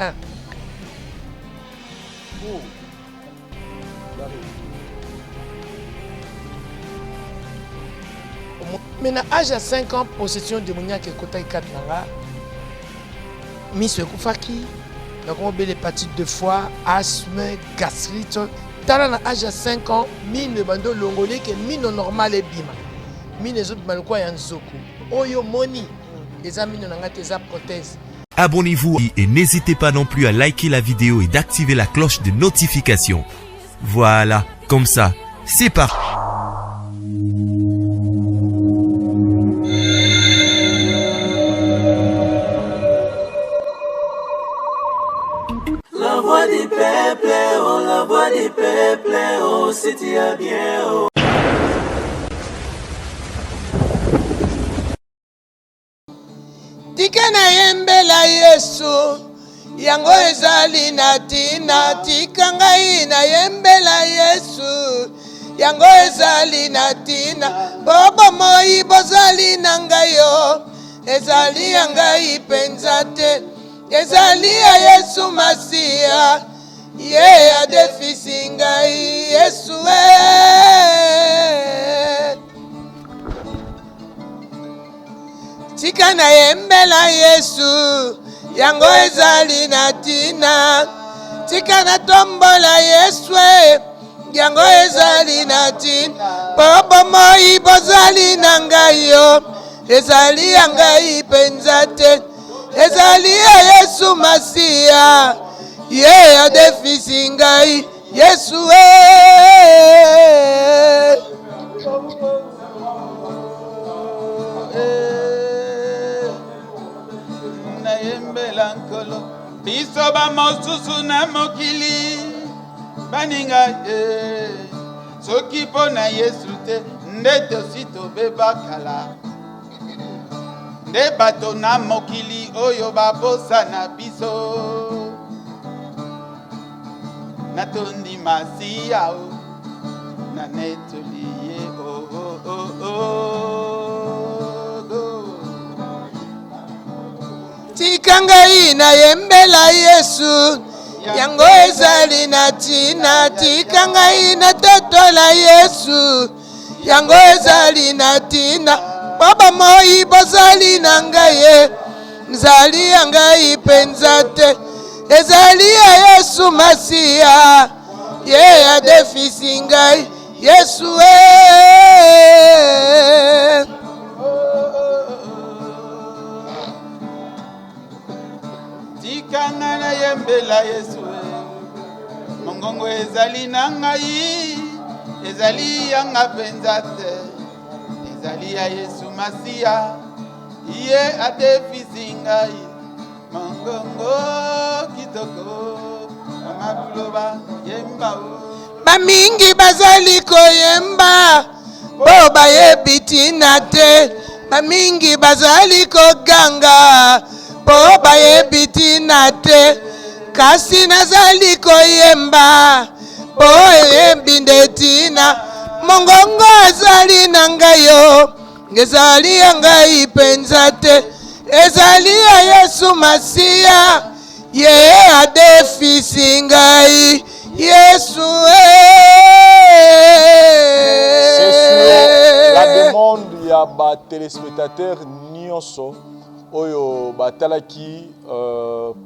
1. Oh. J'arrive. Mais na âge ya 5 ans, possession démoniaque ekotaki kati na nga. Miso ekufaki, nakoma obela hépatite deux fois, asthme, gastrite. Tala na âge ya 5 ans, mino ebandi olongoli eke mino normal ebima. Mino ezobima lokola ya nzoku. Oyo omoni eza mino na nga te, eza prothèse. Abonnez-vous et n'hésitez pas non plus à liker la vidéo et d'activer la cloche de notification. Voilà, comme ça, c'est parti. La voix du peuple, oh la voix du peuple, oh si tu as bien, oh. Tika nayembela Yesu, yango ezali na ntina. Tika ngai nayembela Yesu, yango ezali na ntina. Po bomoi bozali na ngai yo, ezali ya ngai mpenza te, ezali ya Yesu Masiya. Ye adefisi ngai Yesu e. Tika nayembela Yesu, yango ezali na ntina. Tika natombola Yesu, yango ezali na ntina. Po bomoi bozali na ngai yo, ezali ya ngai mpenza te, ezali ya Yesu Masiya, ye adefisi ngai Yesu e. Nayembela Nkolo, biso bamosusu na mokili baninga ye, soki mpo na Yesu te nde tosi tobeba kala, nde bato na mokili oyo babosana biso. Natondi Masiya o, nanetoli ye o, o, o, o, o. Tika ngai nayembela Yesu, yango ezali na ntina. Tika ngai natatola Yesu, yango ezali na ntina. Po bomoi bozali na ngai ye, ezali ya ngai mpenza te, ezali ya Yesu Masiya, ye adefisi ngai Yesu e. Tika ngai nayembela Yesu e, mongongo ezali na ngai, ezali ya nga mpenza te, ezali ya Yesu Masiya, ye adefisi ngai mongongo kitoko. Mama Buloba yemba o. Bamingi bazali koyemba po bayebi ntina te, bamingi bazali koganga po bayebi ntina te, kasi nazali koyemba po eyebi nde ntina. Mongongo azali na ngai yo, ezali ya ngai mpenza te, ezali ya Yesu Masiya, ye adefisi ngai Yesu e. C'est sur la demande ya ba téléspectateurs nyonso oyo batalaki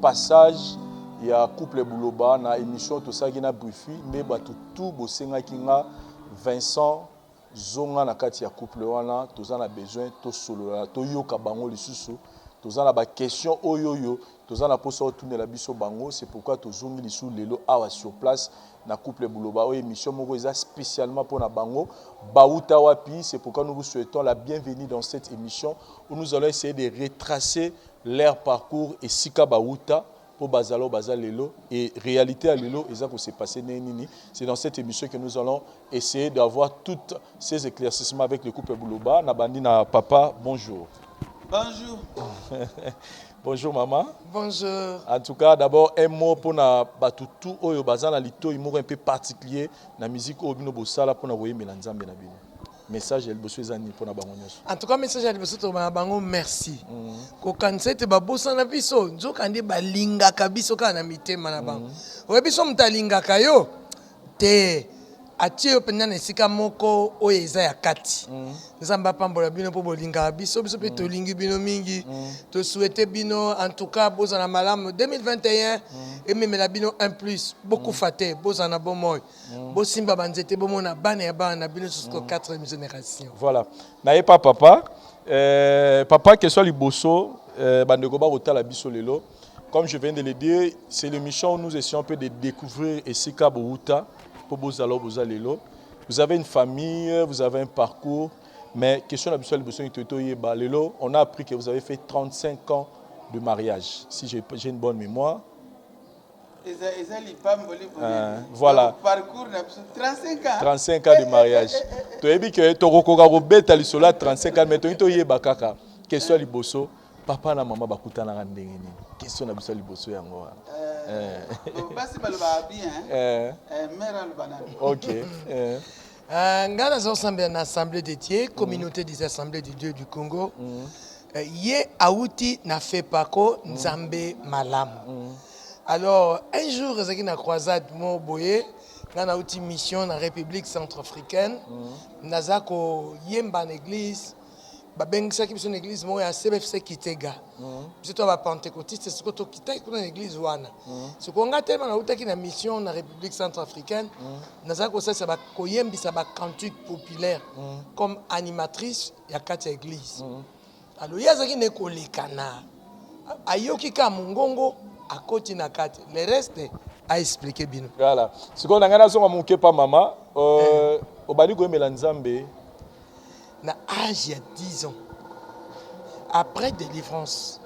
passage ya couple Buloba na émission tosalaki na Brifi, nde bato tout bosengaki nga Vincent zonga na kati ya couple wana, toza na besoin tosolola, toyoka bango lisusu, toza na ba question oyo oyo toza na posa otunela biso bango. C'est pourquoi tozongi lisusu lelo awa sur place na couple Buloba, oyo émission moko eza spécialement pour na bango bauta wapi. C'est pourquoi nous vous souhaitons la bienvenue dans cette émission où nous allons essayer de retracer leur parcours et sika bauta po bazalo baza lelo et réalité à lelo eza ko se passer ndenge nini. C'est dans cette émission que nous allons essayer d'avoir toutes ces éclaircissements avec le couple Buloba. Na bandi na papa, bonjour. Bonjour. Bonjour maman. Bonjour. En tout cas, d'abord un mot pour na batutu oyo baza na litoyi moko un peu particulier na musique oyo bino bosala pour na koyembela Nzambe na bino. Message ya liboso eza nini mpona bango nyonso? En tout cas, message ya liboso, toloba na bango merci. Kokanisa ete babosana biso, nzoka nde balingaka biso kaka na mitema na bango. Oyebi, biso moto alingaka yo te, atie yo mpenza na esika moko oyo eza ya kati. Nzambe apambola bino mpo bolingaka biso, biso mpe tolingi bino mingi. Tosouhaite bino en tout cas bozala malamu. 2021 ememela bino un plus, bokufa te, bozala na bomoi, bosimba banzete, bomona bana ya bana na bino jusqu'au quatrième génération. Voilà, naye pa papa. Papa, question liboso, bandeko bakotala biso lelo, comme je viens de le dire, c'est l'émission où nous essayons un peu de découvrir esika bouta po bozala oyo boza lelo. Vous avez une famille, vous avez un parcours, mais question na biso ya liboso nini toyeba lelo, on a appris que vous avez fait 35 ans de mariage, si j'ai une bonne mémoire. Eza lipamboli. Ah, voilà. Donc, parcours na biso 35 ans. 35 ans de mariage. Toyebi ke tokokoka kobeta lisolo ya 35 ans, mais toyei toyeba kaka question ya liboso: papa na mama bakutanaka ndenge nini? Question na biso ya liboso yango wana. Bon, basi balobaka bien. Mère aloba nani? Ok. Ngai naza kosambela na Assemblée de Dieu, Communauté des Assemblées de Dieu du Congo. Ye awuti na FEPACO Nzambe Malamu. Alors un jour ezalaki na croisade moko boye, ngai nauti mission na République centrafricaine, naza koyemba na église. Babengisaki biso na église moko ya CBFC Kitega. Biso to bapentecôtiste, sikoyo tokitaki kuna na église wana. Sikoyo ngai telema nautaki na mission na République centrafricaine, nazalaki kosalisa koyembisa bacantique populaire comme animatrice ya kati ya église. Alors ye azalaki na koleka na ayoki kaka mongongo, akoti na kati, le reste aexpliquer bino. Voilà, sikoyo na ngai nazonga moke pa mama. Obandi koyembela Nzambe? Na âge ya 10 ans, après délivrance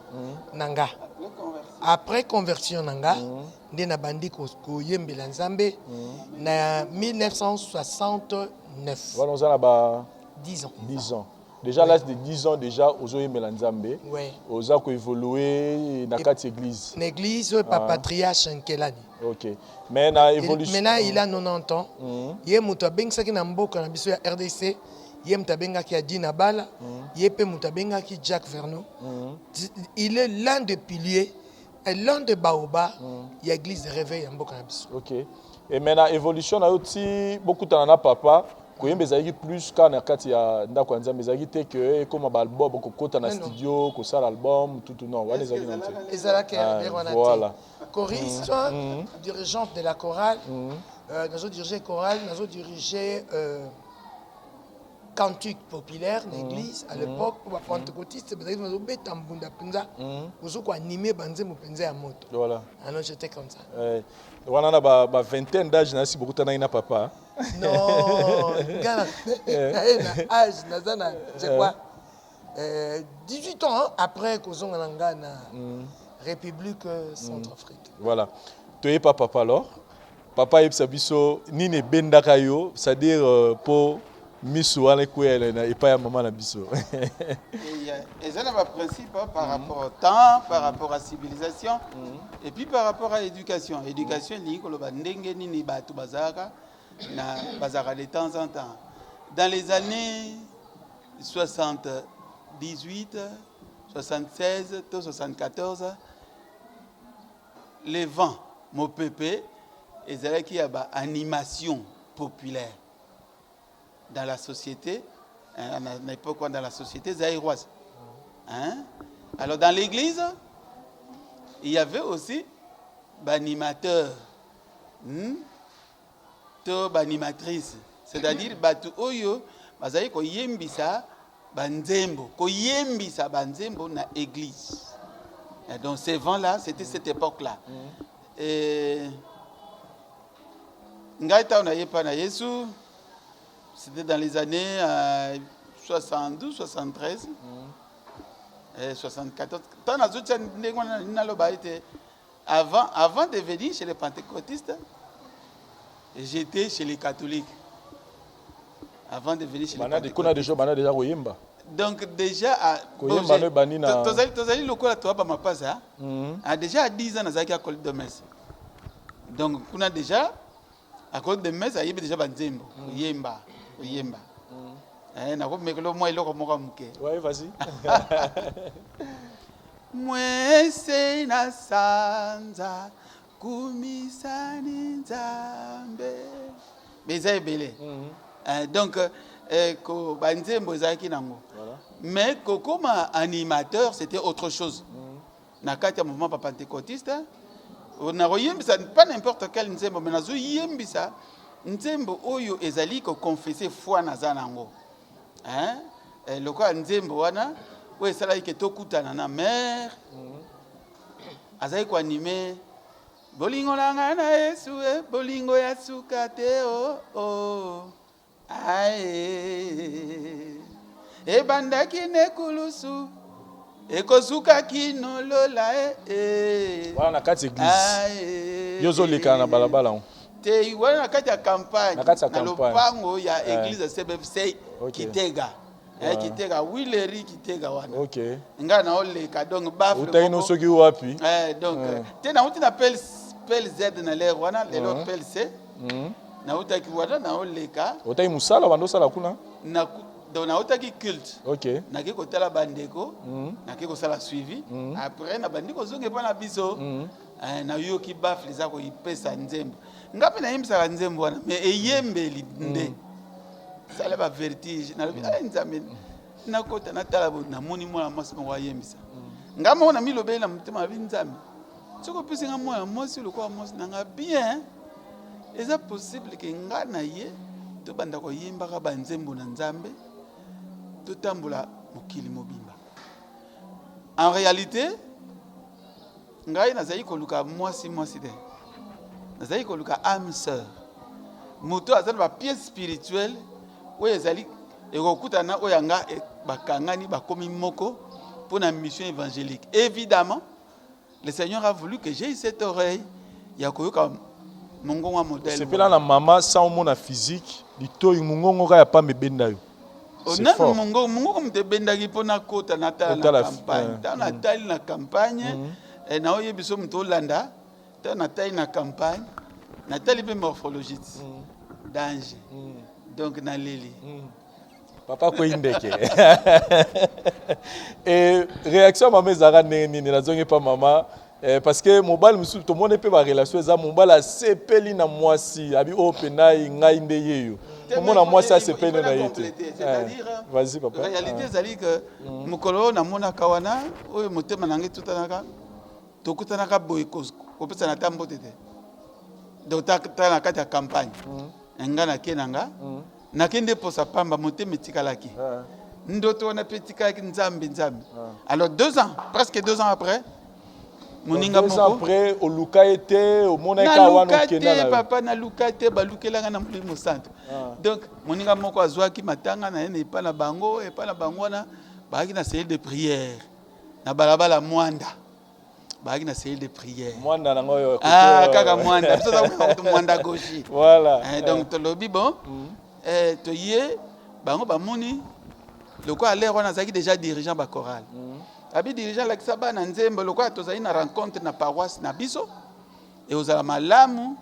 na nga, après conversion na nga, nde nabandi koyembela Nzambe na 1969. Wana oza na ba 10 ans. 10 ans déjà, l'âge de 10 ans déjà ozoyembela Nzambe? Ouais. Oza koévolue na kati église? Na église oyo pa patriarche Nkelani. Ok, mais na évolution? Maintenant il a 90 ans. Ye moto abengisaki na mboka na biso ya RDC, ye moto abengaki Adina Bala, ye mpe moto abengaki Jack Verno. Il est l'un des piliers et l'un des baobabs ya église de réveil ya mboka na biso. Ok, et maintenant évolution na yo ti bokutana na papa, koyemba ezalaki plus kaka na kati ya ndako ya Nzambe? Ezalaki te ke ekóma baalbum, okokota na Non, non. studio kosala album tutu? Non, wana ezalaki nano te. Ezalaki Ah, RDR wana voilà. te. Choriste, dirigeante de la chorale, nazo dirige chorale, nazo dirige cantique populaire na église à l'époque, mpo bapentecôtiste bazalaki bazobeta mbunda mpenza, ozo koanime banzembo mpenza ya moto. Alors j'étais comme ça. Wana na ba vingtaine d'âge nasi bokutanaki na papa? Non, nga naye na âge naza na, je crois, 18 ans, hein, après kozonga na nga na République Centrafrique. Voilà, toyepa papa. Alors papa, ayebisa biso nini ebendaka yo, c'est-à-dire mpo miso wana ekweyela na epai ya mama na biso. Eza na baprincipe, hein, par rapport au temps, par rapport à civilisation et puis par rapport à éducation. Éducation elingi koloba ndenge nini bato bazalaka na bazalaka de temps en temps. Dans les années 78, 76 to 74, le vent, mopepe ezalaki ya baanimation populaire dans la société, hein, na époque wana, dans la société zaïroise, hein? Alors dans l'église, il y avait aussi baanimateur, To baanimatrice, c'est-à-dire bato oyo bazali koyembisa banzembo, koyembisa banzembo na église. Et donc ces vents là, c'était cette époque là. Et ngai ntango nayepa na Yesu, c'était dans les années 72, 73, 74. Ntango nazotia ndenge wana, naloba ete avant de venir chez les pentecôtistes, j'étais chez les catholiques avant de venir chez les Bana kuna déjà, bana déjà koyemba? Donc déjà à, Koyemba no ebandi na tozali lokola toya bamapasa. Ah, déjà à 10 ans nazalaki acolyte de messe. Donc kuna déjà acolyte de messe ayebi déjà banzembo, koyemba, koyemba. Eh, nakomekela mwa eloko moko ya moke. Ouais, vas-y. Mwese na sanza kumisani Nzambe. Mais eza ebele. Eh, donc eh, ko banzembo ezalaki nango. Voilà. Mais kokoma animateur, c'était autre chose. Na kati ya mouvement pentecôtiste, nakoyembisa pas n'importe quel nzembo, mais nazoyembisa nzembo oyo ezali koconfesse foi naza nango. Hein? Eh, lokola nzembo wana oyo esalaki ke tokutana na mare azali koanime bolingo na ngai na Yesu e bolingo ya suka te o oh, ae ebandaki na ekulusu ekosuka kino lola e, e. Wana na kati église. Ae. Yo ozolekana na balabala yango. Te, wana na kati ya campagne. Na kati ya na campagne. lopango ya Eh. église ya CBFC. Ok. Kitega. Eh, Kitega Wileri, Kitega wana. Ok. Ngai naoleka donc baffle Outaki no moko. soki wapi? Eh, donc te nauti na PL, PLZ na l'heure wana lelo PLC. Nautaki wana naoleka. Otaki mosala bando osala kuna? Donc nautaki culte. Ok. Nake kotala bandeko, nake kosala suivi. Après nabandi kozonga epai na biso. Eh, nayoki baffle eza koyipesa nzembo. Nga mpe nayembisaka nzembo wana, mais eyembeli nde sala ba vertige. Nalobi ay Nzambe, nakota natala bo namoni mwana mwasi moko ayembisa. Nga moko namilobeli na motema, nalobi Nzambe, soki opesi nga mwana mwasi lokola mwasi na nga bien, eza possible ke nga na ye tobanda koyembaka banzembo na Nzambe, totambola mokili mobimba. En réalité ngai nazali koluka mwasi mwasi te, nazali koluka âme sœur, moto aza na bapièce spirituelle oyo ezali ekokutana oyo yanga bakangani bakomi moko pour la mission évangélique. Évidemment, le Seigneur a voulu que j'aie cette oreille ya koyoka mongongo ya modèle. Sepela na mama sans omona physique, litoi mongongo kaka ya pamba ebenda yo. C'est nanu fort. Mongongo mongongo moto ebendaki mpo nakota natala na Otala, campagne. Ntango natali na campagne, naoyebi biso moto olanda. Ntango natali na campagne, natali mpe morphologie ti danger. Donc naleli. Papa kwei ndeke. E réaction ya mama ezalaka ndenge nini? Nazongi pa mama eh, parce que mobali mosusu tomoni mpe barelation eza mobali asepeli na mwasi abi oyo mpenza ngai nde yeyo. Omona mwasi asepeli na ye te. C'est-à-dire, Eh, vas-y papa. Réalité ezali ke mokolo oyo namonaka wana oyo motema na ngai etutanaka, tokutanaka boye kopesana ata mbote te. Donc ta na kati ya campagne, nga nake na nga nake nde posa pamba, motema etikalaki, ndoto wana mpe etikalaki Nzambe Nzambe. Alors 2 ans, presque 2 ans après, moninga 2 ans moko après oluka ye te, omona ye kaka wana naluka okenda te na yo. Papa, naluka te, balukelanga na Molimo Centre. Donc moninga moko azwaki matanga na ye na epai na bango, epai na bango wana bazalaki na cellule de prière na balabala Mwanda, bazalaki na cellule de prière. Mwanda nango oyo Ah, kaka Mwanda, biso toza kutu Mwanda gauche. Voilà. Eh, donc tolobi bon, eh, toye bango bamoni lokola l'heure wana azalaki déjà dirigeant bachorale. Abi dirigeant alakisa bana nzembo lokola tozali na rencontre na paroisse na biso, ekozala malamu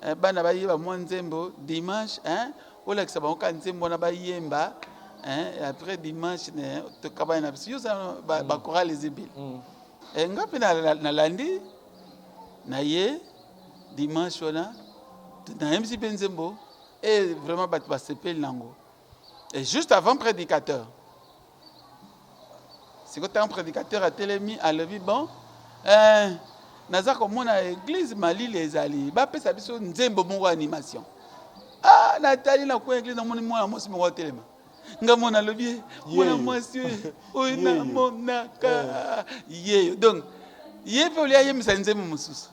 eh, bana bayeba mwa nzembo dimanche hein, olakisa bango kaka nzembo wana bayemba hein, et après dimanche ne tokabani na biso. Yo ozala bachorale eza ebele. Eh, nga mpe nalandi na ye dimanche wana, nayebisi mpe nzembo e vraiment bato basepeli nango. Et juste avant prédicateur, sikoyo ntango prédicateur atelemi alobi bon, eh, naza komona église malili ezali, bapesa biso nzembo moko animation. Ah, natali na coin église, namoni mwana mwasi moko atelema. Nga mona alobi ye mwana Yeyo. mwasi oyo oyo Yeyo. namonaka yeyo. Donc ye mpe olia ayembisa nzembo mosusu,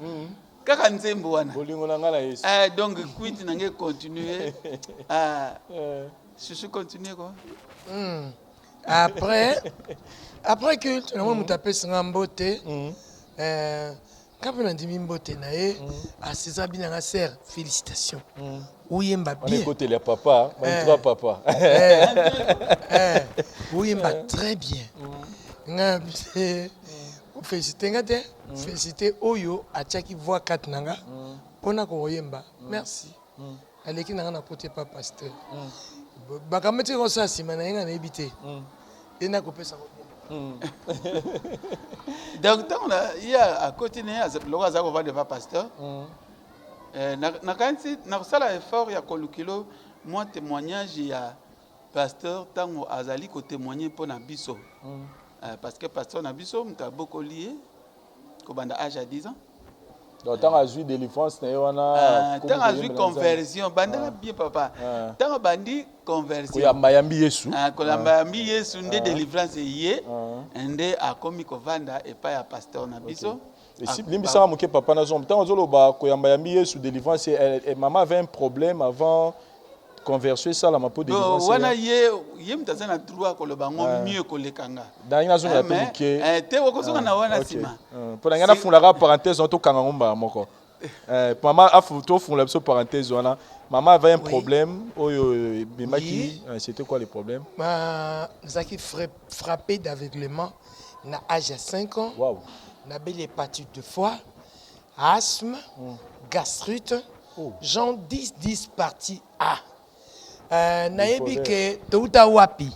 kaka nzembo wana. Bolingo na ngai na Yesu. Eh, donc cuite na ngai continue. Ah, chouchou continue quoi. Après culte, namoni moto apesi nga mbote. Eh, nga mpe nandimi mbote na ye. Aseza binanga sere félicitation, oyemba Wana bien. ekoteli ya papa 23 papa. Eh, oyemba très bien. Nga félicité nga te, félicité oyo atiaki voix kati na nga mpona koyemba. Merci. Aleki na nga na kote pa pasteur. Makambo etiki kosala nsima na ye nga nayebi te. Ye nde akopesa ngo bien. Donc ntango na ye akoti na ye lokola aza kovanda epa pasteur, nakanisi nakosala effort ya kolukilo mwa témoignage ya pasteur ntango azali kotémoigne mpo na biso, parce que pasteur na biso moto abokoli ye kobanda age ya 10 ans. Donc ntango azwi délivrance na ye wana, ntango azwi conversion, bandela bien papa, ntango abandi conversion, koyamba yambi Yesu. Koyamba yambi Yesu, nde délivrance eye, nde akomi kovanda epai ya pasteur na biso. Limbisaka moke papa, nazonga ntango azoloba koyamba yambi Yesu, délivrance. Mama avait un problème avant conversion esalama mpo délivrance wana. Ye moto aza na droit koloba yango mieux koleka nga. Nangi nazongela mpe moke. Te, okozonga na wana nsima. Mpo na ngai nafungolaka parenthèse wana, tokanga ngo mbala moko. Mama, tofungola biso parenthèse wana. Mama avait un problème oyo ebimaki. C'était quoi le problème? Nazalaki frappé d'aveuglement na âge ya 5 ans. Nabeli hépatite de foie, asthme, gastrite. Jean 10 10 partie A. Nayebi ke touta wapi,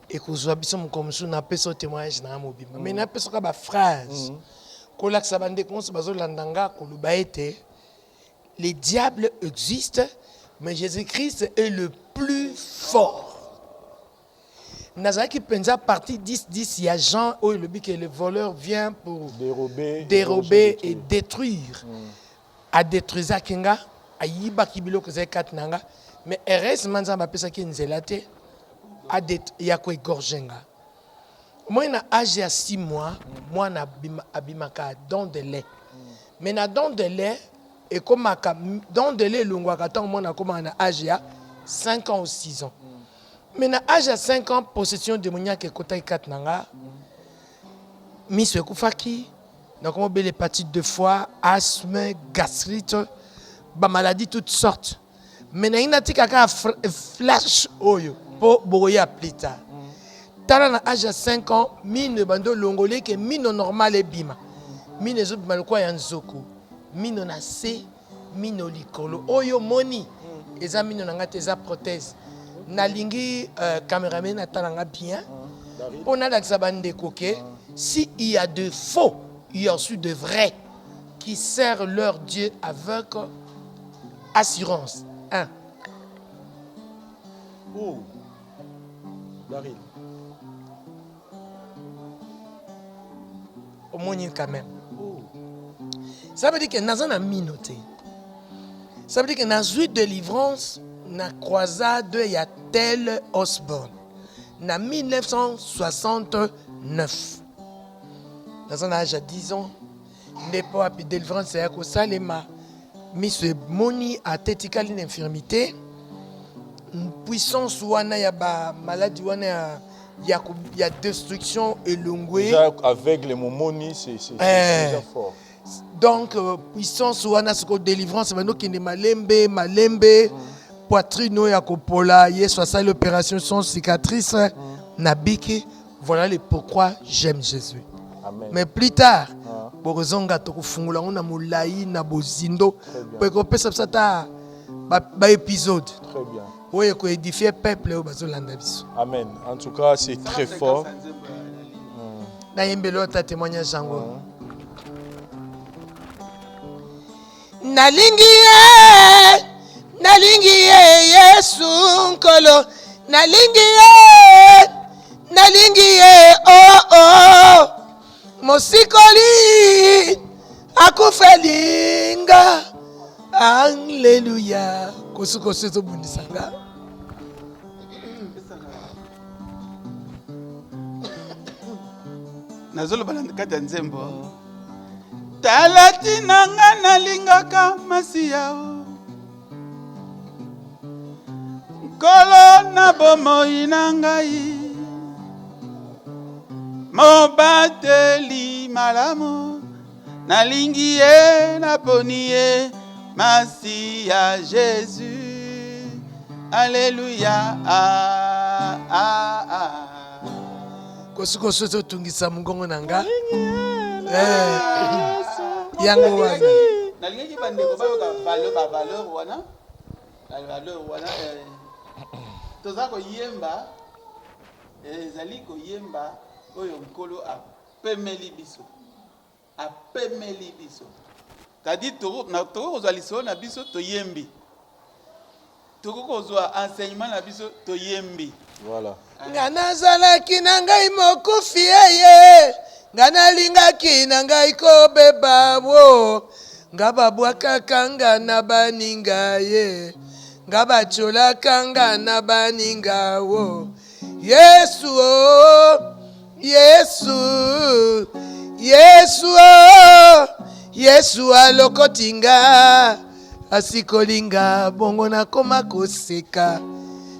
ekozwa biso mokolo mosusu napesa témoignage na nga mobimba, mais napesaka baphrase kolakisa bandeko nyonso bazolanda nga, koloba ete le diable existe, mais Jésus-Christ est le plus fort. Nazalaki mpenza partie 10 10 ya Jean oyo elobi ke le voleur vient pour dérober, dérober et détruire. Adétruisaki nga, ayibaki biloko ezali kati na nga, mais heureusement Nzambe apesaki nzela te ya koégorger nga. Moi na âge ya 6 mois, mwana abimaka dent de lait, mais na dent de lait ekomaka, dent de lait elongwaka ntango mwana akomaka na âge ya 5 ans ou 6 ans. Mais na âge ya 5 ans, possession démoniaque ekotaki kati na nga, miso ekufaki, nakoma obela hépatite deux fois, asthme, gastrite, bamaladie toutes sortes. Mais nalingi natika kaka flash oyo mpo bokoya plus tard. Tala, na âge ya 5 ans, mino ebandi olongoli eke mino normal ebima, mino ezobima lokola ya nzoko, mino na se, mino likolo. Oyo moni eza mino na ngai te, eza prothèse. Nalingi cameraman atala nga bien mpo nalakisa bandeko ke si il y a de faux, il y a aussi de vrais qui sert leur Dieu avec assurance. Un. Oh. Daryl. Omoni quand même. Oh. Ça veut dire que naza na mino te. Ça veut dire que nazwi délivrance na croisade ya Tel Osborne na 1969. Naza na âge ya 10 ans nde mpo api délivrance ya kosalema, miso emoni ate etikali na infirmité. Puissance wana ya bamaladi wana ya destruction elongwe. Déjà aveugle momoni, c'est déjà fort. Donc puissance wana sikoyo, délivrance bandi okende malembe malembe. Poitrine oyo ya kopola, Yesu asali opération sans cicatrice, nabiki. Voilà le pourquoi j'aime Jésus. Amen. Mais plus tard bokozonga, tokofungola yango na molai na bozindo po ekopesa biso ata baépisode Très bien. Oyo ekoédifie peuple oyo bazolanda biso. Amen. En tout cas, c'est très fort. Nayembeli oyo ata témoignage yango. Nalingi ye, nalingi ye, Yesu Nkolo, nalingi ye, nalingi ye, oh, oh. Mosikoli akufeli nga, alleluya. Kosukosu ezobundisa nga. Nazoloba na kati ya nzembo: tala ntina nga nalingaka Masiya o Nkolo na bomoi na ngai, mobateli malamu, nalingi ye, naponi ye, Masiya Jésus, alleluya, ah, ah, ah. Kosukosu ezotungisa mongongo na nga. Yango wana. Nalingaki bandeko bayoka valeur, bavaleur wana, valeur wana. Toza koyemba, ezali koyemba oyo Nkolo apemeli biso. Apemeli biso. C'est-à-dire tokoki kozwa lisolo na biso toyembi. Tokoki kozwa enseignement na biso toyembi. Voilà. Nga nazalaki na ngai mokufi eye nga nalingaki na ngai kobeba wo nga babwakaka nga na baninga ye nga batyolaka nga na baninga wo Yesu o Yesu Yesu o Yesu alokoti nga asikoli nga bongo nakoma koseka.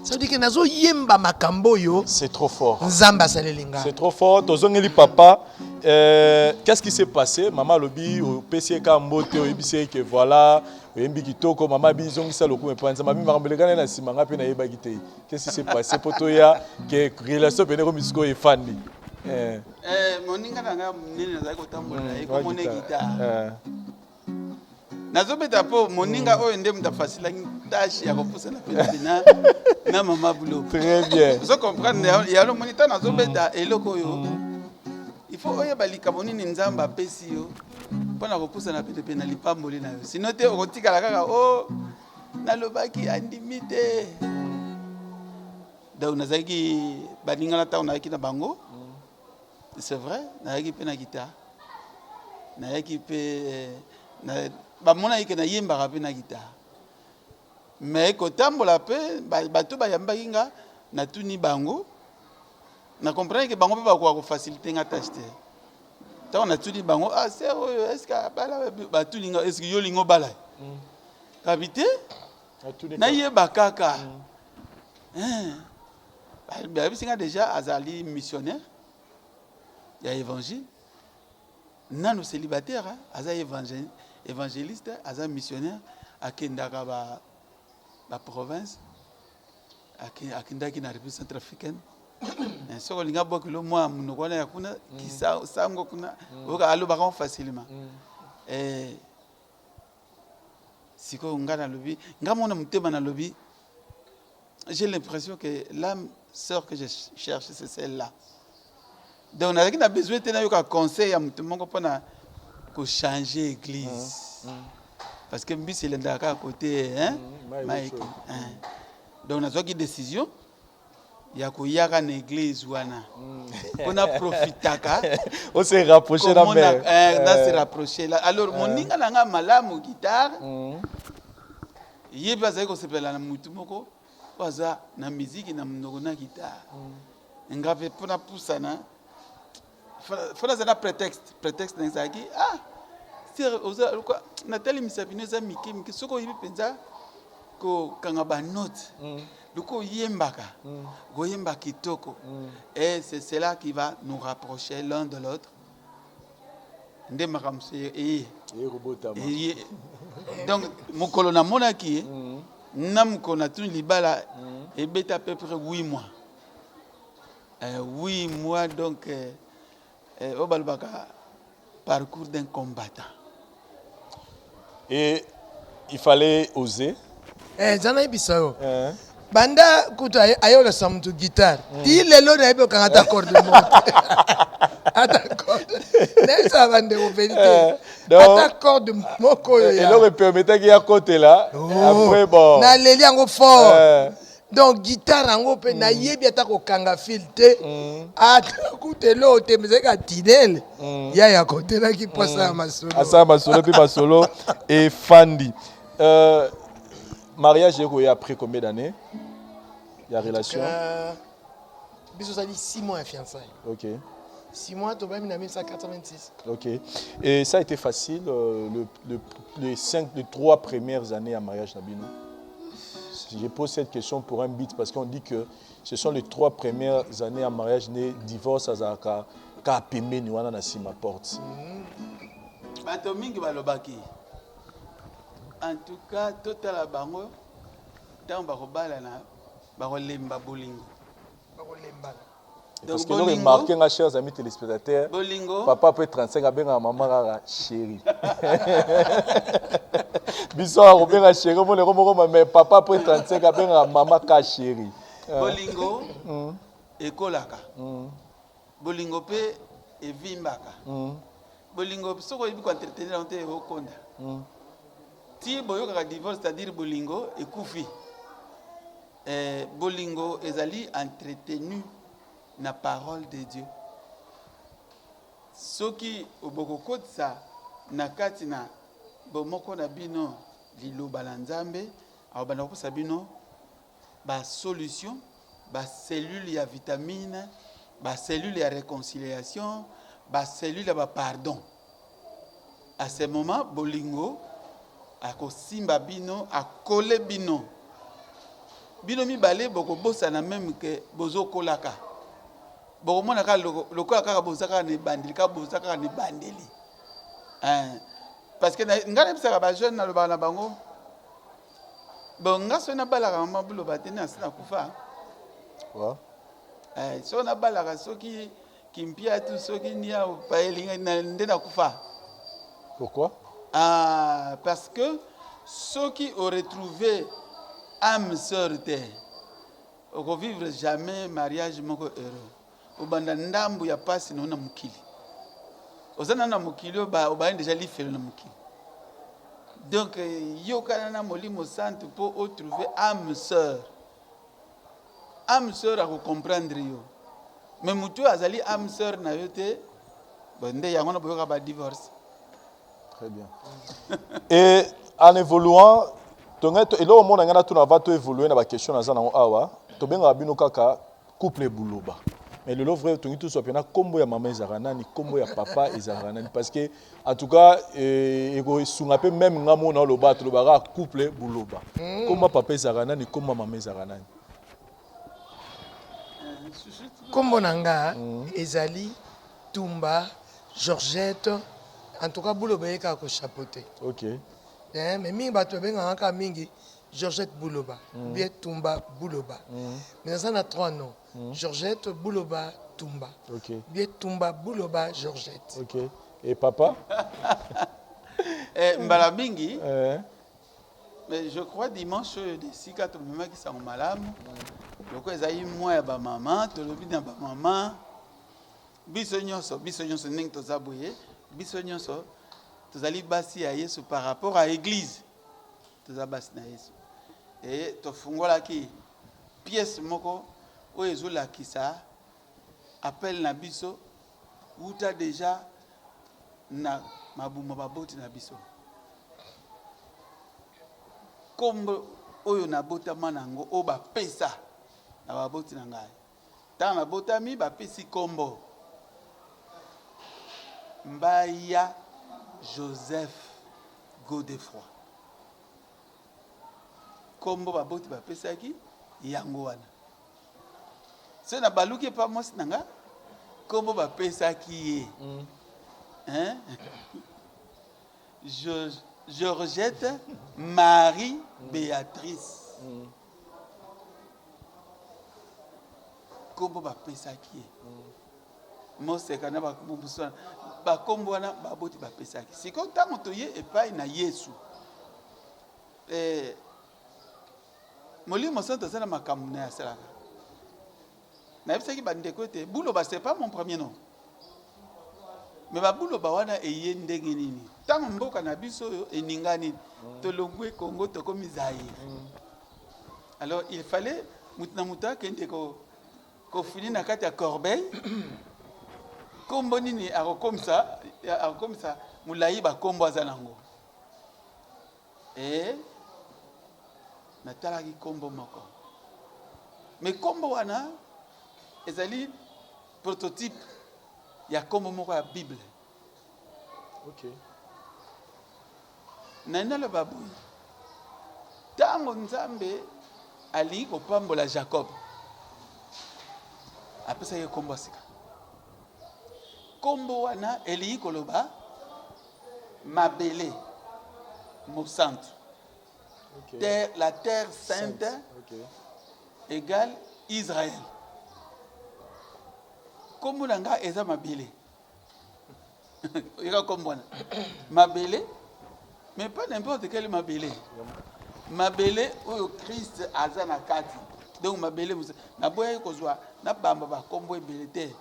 Ça veut dire que nazoyemba makambo oyo. C'est trop fort. Nzambe asaleli nga. C'est trop fort. Tozongeli papa. Qu'est-ce qui s'est passé? Maman alobi opesi ye kaka mbote oyebisi ye que voilà oyembi kitoko mama abi zongisa lokumu epai Nzambe abi makambo elekani na nsima nga mpe nayebaki te. Qu'est-ce qui s'est passé po toya que relation pene komi sikoyo efandi? Eh. Eh, moninga na ngai monene nazali kotambola na ye komona guitare. Nazobeta mpo moninga oyo nde moto afasilaki tâche ya kopusana penepene na, na mama Buloba. Très bien. Ozo comprendre ya omoni ntango nazobeta eloko oyo il faut oyeba likambo nini Nzambe apesi yo mpo na kopusana penepene na lipamboli na yo, sino te okotikala kaka o oh, nalobaki andimi te. Donc nazalaki baninga na ntango nayaki na bango, c'est vrai, nayaki mpe na guitare, nayaki mpe bamonaki ke nayembaka mpe na guitare, mais kotambola mpe bato bayambaki nga, natuni bango, na comprendre ke bango mpe bakoka kofacilite nga tâche te. Ntango natuni bango, ah sœur oyo est ce que abala, batuni nga, est ce que yo olingi obala? Kabi te, nayeba kaka. Bayebisi nga déjà azali missionnaire ya évangile, nanu célibataire, aza évangéliste, aza missionnaire, akendaka ba ba province, akendaki na République centrafricaine. Soki olingi abwakelo mwa monoko wana ya kuna kisango kuna, oyoka alobaka facilement. Sikoyo nga nalobi, nga mona motema nalobi, j'ai l'impression que l'âme sœur que je cherche, c'est celle-là. Donc nazalaki na besoin te nayoka conseil ya moto moko mpona kochanger église, parce que mbisi elendaka kaka côté, hein, Mike, hein. Donc nazwaki décision ya koyaka na église wana mpona profitaka. On s'est rapproché na mère. Na se rapproché là. Alors moninga na nga malamu guitare, ye mpe azali kosepela na mutu moko oyo aza na miziki na monoko na guitare. Nga mpe mpona pusana fo naza na prétexte. Prétexte na ezalaki, ah sœur, natalimisa bino eza mike mike, soki oyebi mpenza kokanga banote, loko oyembaka, koyemba kitoko, et c'est cela qui va nous rapprocher l'un de l'autre. Nde makambo eye. Eye. Donc mokolo namonaki ye na mokolo natuni libala ebeta à peu près 8 mois, 8 mois. Donc oyo balobaka parcours d'un combattant. Et il fallait oser. Eza nayebisa yo, banda kutu ayolesa motu guitare ti lelo nayebi okanga ata corde moko, ata corde. Nayebisaka bandeko vérité, ata corde moko oyo. Eloko epermetaki ya kotela après, bon. Naleli yango fort. Donc guitare yango mpe nayebi ata kokanga fil te, ata kutu eloko te, ezalaki atinele ya ya kotelaki mpo asala masolo. Asala masolo mpe masolo efandi. Mariage ekoya après combien d'années ya relation? Biso ozali 6 mois ya fiançailles. 6 mois, tobami na 1986. Ok. Et ça a été facile, les cinq, les trois premières années à mariage na bino? Je pose cette question pour un but, parce qu'on dit que ce sont les trois premières années à mariage né divorce azalaka ka pembeni wana na nsima porte. Bato mingi balobaki, en tout cas totala bango ntango bakobalana, bakolemba bolingo. Bakolembana. Parce que nous remarqué nga, chers amis téléspectateurs, bolingo, papa après 35 abengaka mama kaka chéri, biso akobenga chéri omoneko moko, mais papa après 35 abengaka mama ka chéri. Bolingo ekolaka. Bolingo pe evimbaka. Bolingo soki oyebi ko entretenir yango te ekokonda. Ti boyokaka divorce c'est à dire bolingo ekufi. Eh, bolingo ezali entretenu na parole de Dieu. Soki bokokotisa na kati na bomoko na bino liloba na Nzambe, akobanda kopesa bino ba solution, ba cellule ya vitamine, ba cellule ya reconciliation, ba cellule ya ba pardon. À ce moment, bolingo akosimba bino, akole bino. Bino mibale bokobosana meme que bozokolaka. Bokomona kaka lokola kaka boza kaka na ebandeli, kaka boza kaka na ebandeli. Hein. Parce que ngai nayebisaka ba jeunes, nalobaka na bango, bon nga soki nabalaka mama Buloba te, nasi nakufa. Ouais. Eh, soki nabalaka soki Kimpiatu soki niao paelinga nde nakufa. Pourquoi? Ah, parce que soki o retrouver âme sœur te, oko vivre jamais mariage moko heureux. Obanda ndambu ya pasi na yo na mokili. Oza nanu na mokili oyo obandi dejà lifelo na mokili. Donc yokana na Molimo Santu po o trouver âme sœur. Ame soeur ako comprendre yo mais mutu oyo azali ame soeur na yo te bon nde yango na boyoka ba divorce. Très bien. Et en évoluant, tonga eloko mona ngai natuna va to évoluer na ba question naza nango awa, tobengaka bino kaka couple Buloba. Mais lelo vrai tongi tozwa pena kombo ya mama ezalaka nani, kombo ya papa ezalaka nani parce que En tout cas, eh, ekosunga pe meme nga mona oloba tolobaka couple Buloba. Komba papa ezalaka nani, komba mama ezalaka nani? Kombo na nga ezali Tumba Georgette. En tout cas Buloba ye kaka ko chapeauter. OK. Eh, mais mingi bato babengaka kaka mingi Georgette Buloba ou bien Tumba Buloba. Mais naza na trois noms. Georgette Buloba Tumba. OK. Ou bien Tumba Buloba Georgette. OK. Et papa? Eh, mbala mingi. Eh. Mais je crois dimanche oyo esika tomemaki sango malamu lokola ezali mwa ya bamama, tolobi na bamama biso nyonso, biso nyonso ndenge toza boye, biso nyonso tozali basi ya Yesu par rapport à église, toza basi na Yesu. Et tofungolaki pièce moko oyo ezolakisa appel na biso wuta dejà na mabumu ya baboti na biso. Kombo oyo nabotama na yango, oyo bapesa na baboti na ngai ntango nabotami, bapesi kombo Mbaya Joseph Godefroy. Kombo baboti bapesaki yango wana. Soki nabaluki epa mwasi na nga, kombo bapesaki ye hein? Georgette Marie Beatrice. Kombo bapesaki ye. Moseka na bakombo mosusu wana, bakombo wana baboti bapesaki. Sikoyo ntango toye epai na Yesu, eh, Molimo Santu aza na makambo na ye asalaka. Nayebisaki bandeko ete Buloba c'est pas mon premier nom. Mais ba Buloba wana eye ndenge nini? Ntango mboka na biso oyo eningani, tolongwe Congo tokomi Zaïre. Alors il fallait moto na moto akende ko kofini na kati ya corbeille kombo nini akokomisa, akokomisa molai bakombo aza nango. Et natalaki kombo moko, mais kombo wana ezali prototype ya kombo moko ya Bible. Okay. Na naloba boye, ntango Nzambe alingi kopambola Jacob, apesaki ye kombo ya sika. Kombo wana elingi koloba mabele mosantu. Okay. Terre, la terre sainte, Sainte. Okay. Égale Israël. Kombo na nga eza mabele. Oyoka kombo wana mabele, mais pas n'importe quel mabele, mabele oyo Christ aza na kati. Donc mabele mosantu. Naboyaki kozwa nabamba ba kombo ebele te.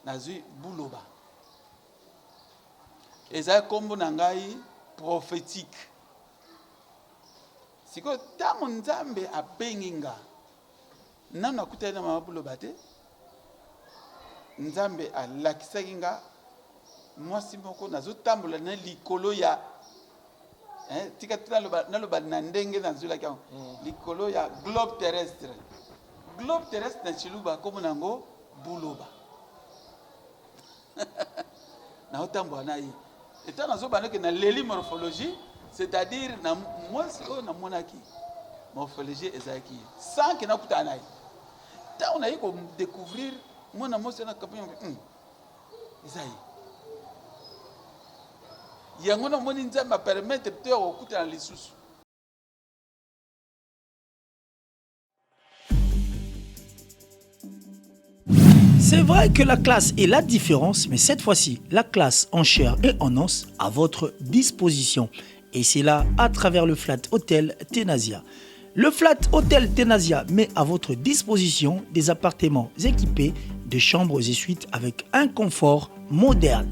Nazwi Buloba. Eza kombo na ngai prophetique. Sikoyo ntango Nzambe abengi nga, nanu nakutani na mama Buloba te, Nzambe alakisaki nga mwasi moko nazotambola na likolo ya eh, tika naloba, naloba na ndenge nazwelaki yango mm. likolo ya globe terrestre. Globe terrestre na Tshiluba kombo na yango Buloba. Naotambola na ye eta nazobanda ke naleli morphologie, c'est-à-dire na mwasi oyo namonaki morphologie ezalaki ye sans ke nakutana na ye. Ntango naye kodécouvrir mwana mwasi wana campagne, eza ye. Yango namoni Nzambe apermettre to ya kokutana lisusu. C'est vrai que la classe est la différence, mais cette fois-ci, la classe en chair et en os à votre disposition. Et c'est là à travers le Flat Hotel Tenasia. Le Flat Hotel Tenasia met à votre disposition des appartements équipés de chambres et suites avec un confort moderne.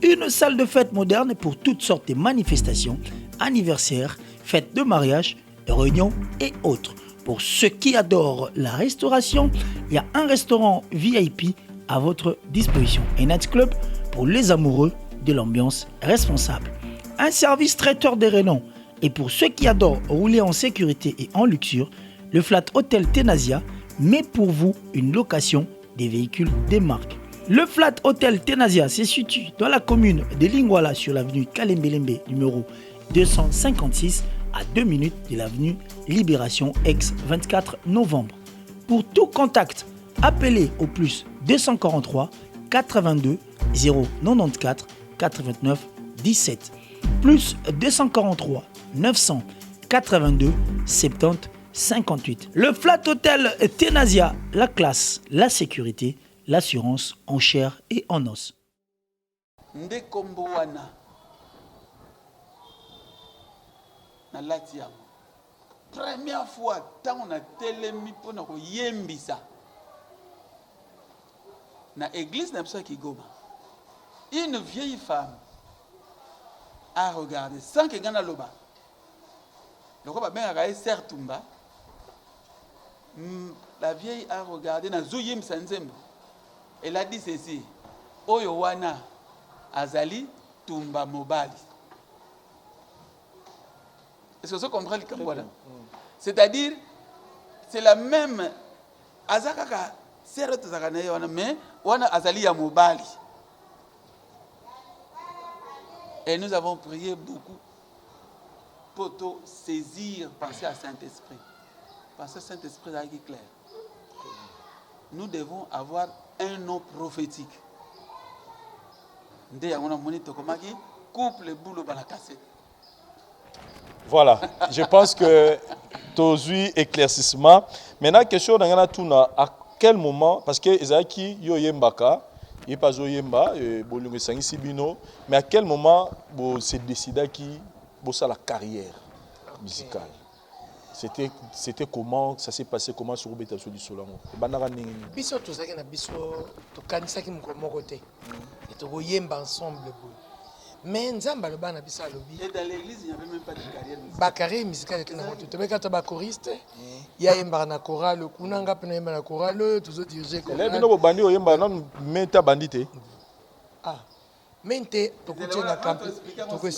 Une salle de fête moderne pour toutes sortes de manifestations, anniversaires, fêtes de mariage, réunions et autres. Pour ceux qui adorent la restauration, il y a un restaurant VIP à votre disposition. Un nightclub pour les amoureux de l'ambiance responsable. Un service traiteur de renom. Et pour ceux qui adorent rouler en sécurité et en luxure, le Flat Hotel Tenasia met pour vous une location des véhicules des marques. Le Flat Hotel Tenasia se situe dans la commune de Lingwala sur l'avenue Kalembelembe numéro 256 à 2 minutes de l'avenue Libération ex 24 novembre. Pour tout contact, appelez au plus 243 82 094 89 17 plus 243 982 70 58. Le Flat Hotel Tenasia, la classe, la sécurité, l'assurance en chair et en os. Nde kombo wana nalati yango première fois ntango natelemi mpo na koyembisa na église na biso ya Kigoma. Une vieille femme a regardé sans que ngai naloba, lokola babengaka ye Sœur Tumba. La vieille a regardé, nazoyembisa nzembo, elle a dit ceci: oyo wana azali Tumba mobali. Est-ce que vous comprenez likambo wana? C'est-à-dire c'est la même, aza kaka sœur oyo tozalaka na ye wana, mais wana azali ya mobali. Et nous avons prié beaucoup pour to saisir, penser à Saint-Esprit. Parce que Saint-Esprit ezalaki clair. Nous devons avoir un nom prophétique. Nde yango namoni tokomaki couple Buloba na cassette. Voilà, je pense que tozwi éclaircissement. Maintenant, question na ngai natuna, à quel moment, parce que ezalaki yo oyembaka, ye mpe azoyemba, bolingo esangisi bino, mais à quel moment bose décidaki bosala carrière musicale? C'était comment ça s'est passé? Comment soki obeta biso lisolo yango, ebandaka ndenge nini? Biso tozalaki na biso, tokanisaki mokolo moko te e tokoyemba ensemble boye, mais Nzambe aloba na biso, alobi Et dans l'église, il n'y avait même pas de carrière musicale. Bacarrière musicale te nango te. Tobeka to bachoriste, ye ayembaka na chorale kuna, nga mpe nayemba na chorale oyo tozodirige. Ele bino bobandi oyemba nanu mete abandi te? Ah, me nte tokuti na camp.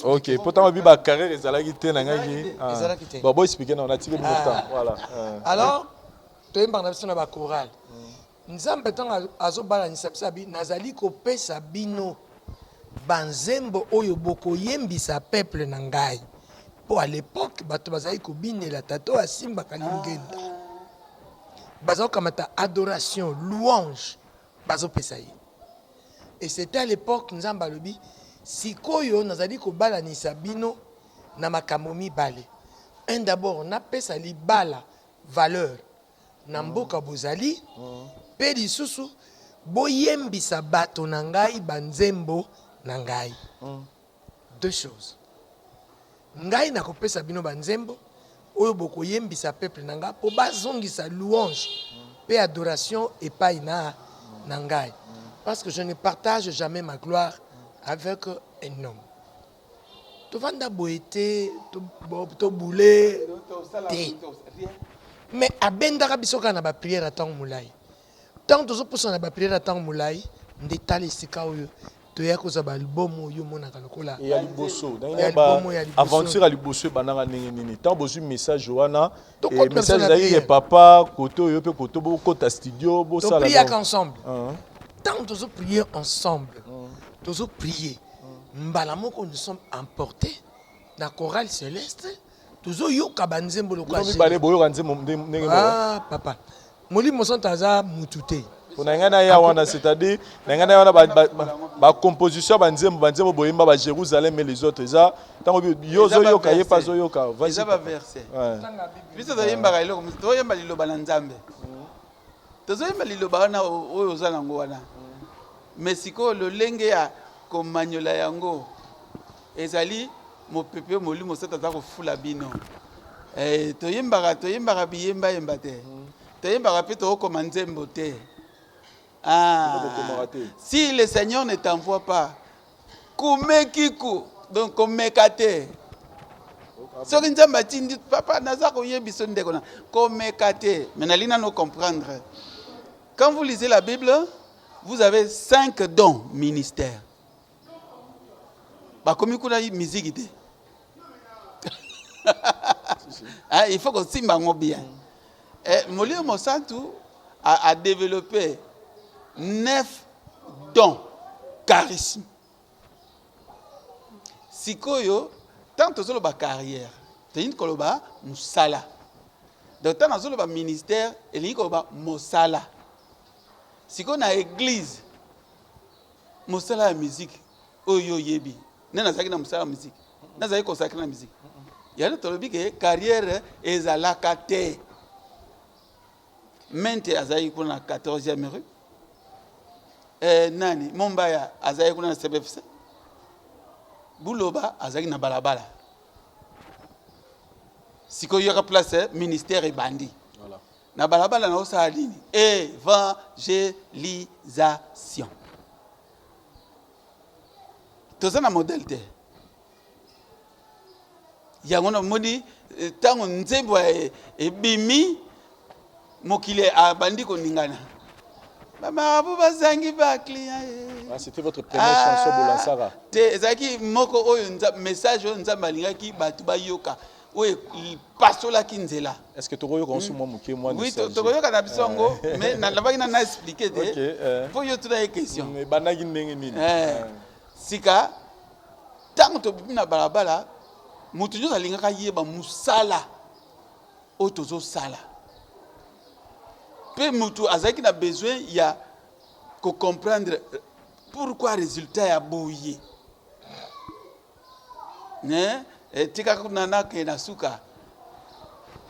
Ok, po ntango bi bacarrière ezalaki te na ngaki. Ezalaki te. Bon, bo expliquer na natiki bino temps, voilà. Alors toyembaka na biso na bachorale. Nzambe ntango azobalanisa biso, abi nazali kopesa bino banzembo oyo bokoyembisa peuple na ngai, mpo à l'époque bato bazali kobinela tata oyo asimbaka lingenda, baza kokamata adoration, louange bazopesa ye. Et c'était à l'époque Nzambe alobi: sikoyo nazali kobalanisa bino na makambo mibale. Un, d'abord napesa libala valeur na mboka bozali, mpe lisusu boyembisa bato na ngai banzembo na ngai. Deux choses: ngai nakopesa bino banzembo. oyo bokoyembisa peuple na ngai mpo bazongisa louange mpe adoration epai na, na ngai parce que je ne partage jamais ma gloire avec un homme. Tovanda boye te, tobule te, mais abendaka biso kaka na baprière ya ntango molai. Ntango tozopusana na baprière ya ntango molai nde tala esika oyo toya kozwa baalbum oyo omonaka lokola ya liboso. Aventure ya liboso ebandaka ndenge nini? Ntango bozwi message wana, message ezalaki ke papa kote oyo mpe kote bokota studio bosala. Topriaka ensemble. Ntango tozoprie ensemble, tozoprie mbala moko, nous sommes emportés na chorale céleste, tozoyoka banzembo lokola mibale boyoka nzembo ndenge Ah papa, Molimo Santo aza mutu te. Na ngai na ya wana, c'est-à-dire na ngai na ya wana, bacomposition ya banzembo, banzembo boyemba, ba Jérusalem et les autres, eza ntango yo ozoyoka, ye mpe azoyoka. Eza baverset. Biso toyembaka eloko, toyemba liloba na Nzambe, tozoyemba liloba wana oyo oza nango wana. Mais sikoyo lolenge ya komanyola yango ezali mopepe Molimo Santo aza kofula bino. Toyembaka, toyembaka biyembayemba te, toyembaka mpe tokokoma nzembo te. Ah, si le Seigneur ne t'envoie pas, kumekiku, donc komeka te. Soki Nzambe atindi, papa, naza koyebiso ndeko na komeka te. Mais nalingi nano comprendre, quand vous lisez la Bible, vous avez cinq dons ministères. Bakomi kuna musique te. Ah, il faut kosimba yango bien. Molimo Mosantu a développé neuf dons, charisme. Sikoyo ntango tozoloba carrière, tolingi koloba mosala. Donc ntango nazoloba ministère, elingi koloba mosala. Sikoyo na église, mosala ya musique oyo oyebi nde nazalaki na mosala ya musique, nazalaki consacré na musique. Yango tolobi ke carrière ezalaka te. Mente azalaki kuna na 14e rue, nani Mombaya azalaki kuna na CBFC, Buloba azalaki na balabala. Sikoyo yoka place ministère ebandi. Voilà. Na balabala na osala nini? Évangélisation. Toza na modèle te. Yango namoni ntango nzembo ebimi, mokili abandi koningana, bamarabu bazangi baclient. Ah, c'était votre première chanson bolansaka? Te, ezalaki moko oyo message oyo Nzambe alingaki bato bayoka, oyo epasolaki nzela. Est ce que tokoyoka onso mwa moke mwa? Oui, tokoyoka na biso yango, mais nalobaki na expliquer te mpo yo tuna ye question. Ebandaki ndenge nini? Sika ntango tobimi na balabala, moto nyonso alingaka yeba mosala oyo tozosala, mpe moto azalaki na besoin ya kocomprendre pourquoi résultat ya boye. Ne etikaka kuna nake na suka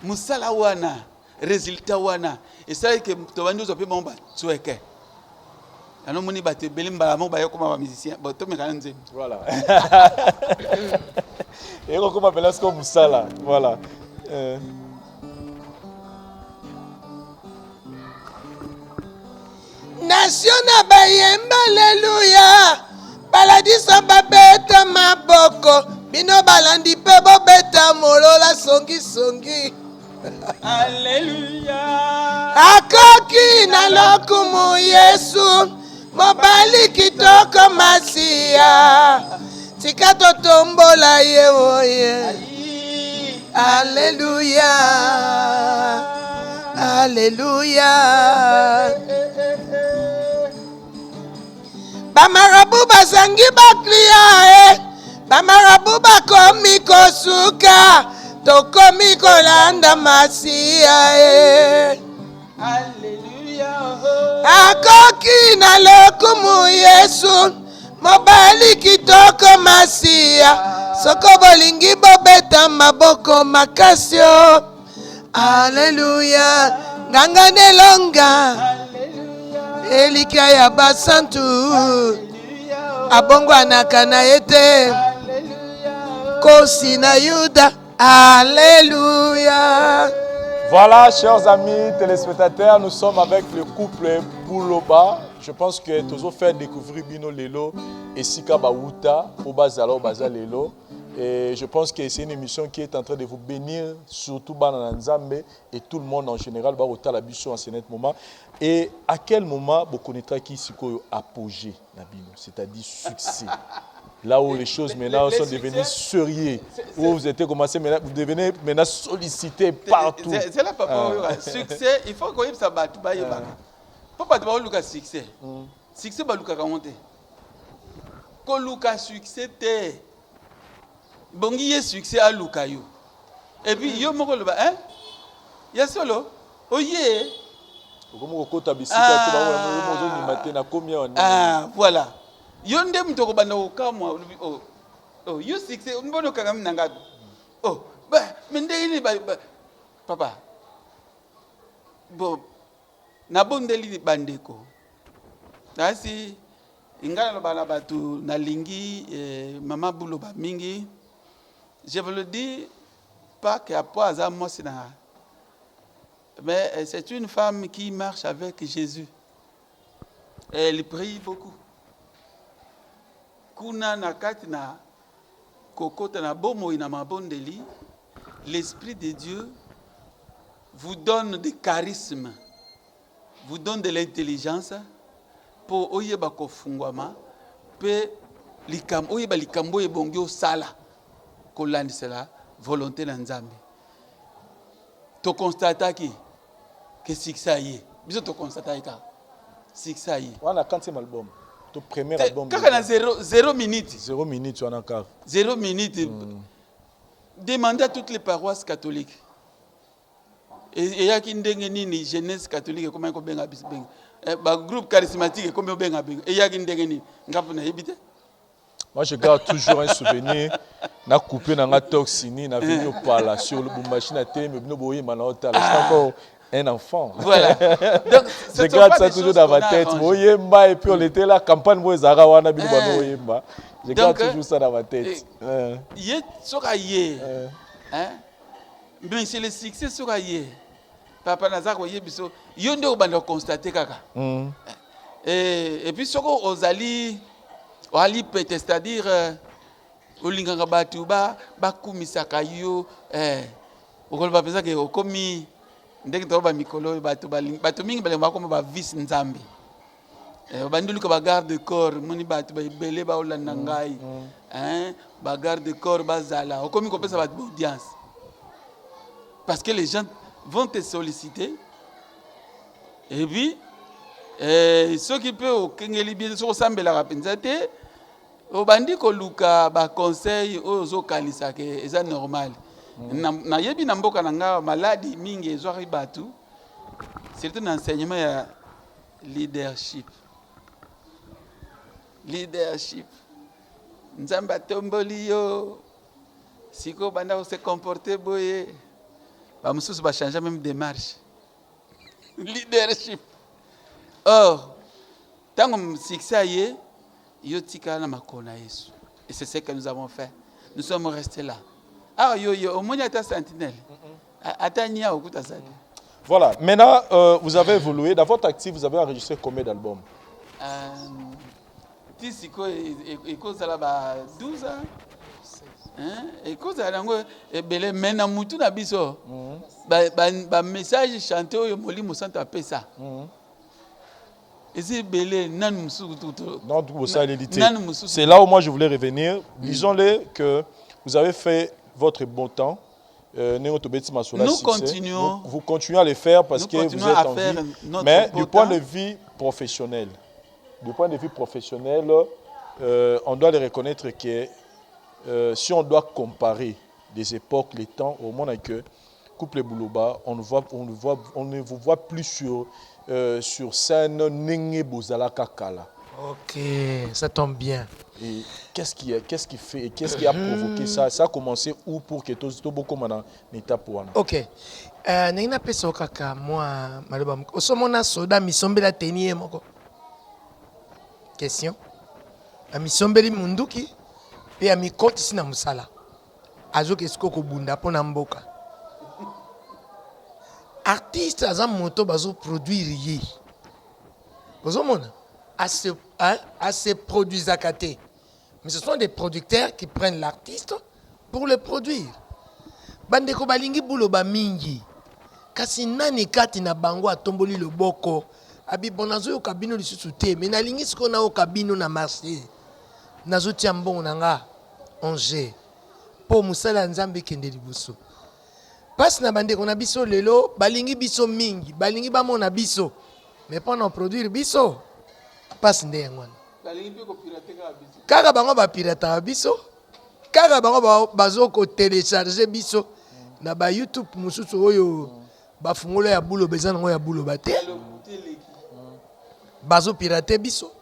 mosala wana, résultat wana esalaki ke tobandi ozwa mpe bango batsweke. Yango omoni bato ebele mbala moko baye koma bamusicien. Bon, tomeka na nzembo. Voilà, ekokoma mpena siko mosala. Voilà. Nation na bayemba aleluya, paladisa babeta maboko, bino balandi mpe bobeta molola songisongi. Alleluya. Akoki na lokumu Yesu, mobali kitoko Masiya, tika totombola ye oye. Alleluya, alleluya. Bamarabu bazangi baklia e, bamarabu bakomi kosuka, tokomi kolanda Masiya e. Alleluya. Akoki na lokumu Yesu, mobali kitoko Masiya, soko bolingi bobeta maboko makasi o. Aleluya, nganga nelonga, elikya ya basantu, abongwanaka na ye te, kosi na Yuda. Alléluia. Voilà, chers amis téléspectateurs, nous sommes avec le couple Buloba. Je pense que tozo faire découvrir bino lelo esika bawuta po bazala oyo baza lelo. Et je pense que c'est une émission qui est en train de vous bénir, surtout bana na Nzambe et tout le monde en général bakotala biso en ce net moment. Et à quel moment bokonnaîtraki sikoyo apogée na bino, c'est-à-dire succès? Là où les choses maintenant les sont succès, devenues sérieuses, où vous êtes commencé maintenant, vous devenez maintenant sollicité partout. C'est là papa oyo succès, il faut koyebisa bato bayebaka mpo bato baoluka succès. Succès balukaka yango te, koluka succès te, bongi ye succès aluka yo. Et puis yo moko oloba, hein, ya solo oye. Okomi kokota bisika te, bango ozondima te, nakomi awa ndenge. Ah, voilà, yo nde moto okobanda kokamwa, olobi: "Oh, oh, yo succès mbona okangami na ngai? Oh ba, mais ndenge nini papa?" Bon, nabondeli bandeko nasi ngai naloba na bato nalingi mama Buloba mingi. Je vous le dis pas que apo aza mwasi na ngai, mais c'est une femme qui marche avec Jésus et elle prie beaucoup. Kuna na kati na kokota na bomoi na mabondeli, l'esprit de Dieu vous donne des charismes, vous donne de l'intelligence mpo oyeba kofungwama mpe likambo, oyeba likambo oyo ebongi osala kolandisela volonté na Nzambe. Toconstataki ke succès aye, biso toconstataki kaka succès aye. Wana quantième album to premier album? Kaka na zéro, zéro minute. Zéro minute wana kaka. Zéro minute. Demandez à toutes les paroisses catholiques eyaki ndenge nini jeunesse catholique ekomaki kobenga biso, benga bagroupe charismatique ekomi obenga benga, eyaki ndenge nini, nga mpo nayebi te. Moi, je garde toujours un souvenir. Na coupé na nga toxini na venu Opala sur Lubumbashi na teme bino boyemba na otala. J'étais encore un enfant. Voilà. Donc, ce Je ne sont garde pas ça des toujours choses dans ma qu'on a tête. arrangées. Boyemba et puis on était là, campagne bo ezalaka wana, bino bano boyemba. Je garde Donc, toujours ça dans ma tête. Ye soki aye, hein? Mais c'est le succès, soki aye, papa, naza koyebi biso, yo nde obanda koconstate kaka. Et puis soki ozali oali pete, c'est-à-dire olingaka bato bakumisaka yo, okoloba mpenza ke okomi ndenge toloba mikolo oyo, bato mingi balinga bakoma bavice nzambe. Obandi luka bagarde corps, moni bato baebele baolanda ngai, hein, bagarde corps bazala, okomi kopesa bato baaudience parce que les gens vont te solliciter. Et puis soki mpe okengeli bien, soki osambelaka mpenza te, obandi koluka baconseil oyo ozokanisa ke eza normal. Nayebi na mboka na ngai maladi mingi ezwaki bato, surtout na enseignement ya leadership. Leadership, Nzambe atomboli yo, sikoyo banda kose comporter boye, bamosusu bachange même démarche, leadership. Or ntango succès aye, yo tikala na makolo na Yesu. Et c'est ce que nous avons fait, nous sommes restés là. Ah, yo yo omoni ata sentinelle, ata nia okuta sa te. Voilà. Maintenant, vous avez évolué. Dans votre actif, vous avez enregistré combien d'albums? Ti sikoyo ekozala ba 12 ans, hein? Ekozala yango ebele, mais na mutu na biso bamessage chanté oyo Molimo Santo apesa eza ebele, nanu mosusu Non, vous ça, l'édité. Nanu mosusu. C'est là où moi je voulais revenir. Disons-le que vous avez fait votre bon temps. Ndenge tobeti masolo Nous succès. continuons. Vous continuez à le faire parce Nous que vous continuons êtes à en faire vie. notre Mais beau du point temps. de vue professionnel, du point de vue professionnel, on doit le reconnaître que si on doit comparer les époques, les temps, au moment que couple Buloba, on ne vous voit plus sur scène ndenge bozalaka kala. Ok, ça tombe bien. Et qu'est-ce qui fait, qu'est-ce qui a provoqué ça? Ça a commencé où pour que tout tout beaucoup maintenant étape wana? Ok, ndenge napesa yo kaka mwa maloba moko, osomona soda misombeli ateni ye moko, question, amisombeli munduki mpe amikotisi na mosala. Azoke sikoyo kobunda mpo na mboka. Artiste aza moto bazo produire ye. Ozomona? Ase, hein, ase produisaka te. Mais ce sont des producteurs qui prennent l'artiste pour le produire. Bandeko balingi buloba mingi. Kasi nani kati na bango atomboli loboko abi bon nazoyoka bino lisusu te mais nalingi sikoyo nayoka bino na marché. Nazotia mbongo na nga en jeu mpo mosala ya Nzambe ekende liboso. Pasi na bandeko na biso lelo balingi biso mingi, balingi bamona biso mais mpo na produire biso pasi nde yango wana. Kaka bango ba pirataka biso, kaka bango bazo ko telecharger biso na ba YouTube mosusu oyo bafungola ya buloba eza nango ya buloba te, bazo pirate biso.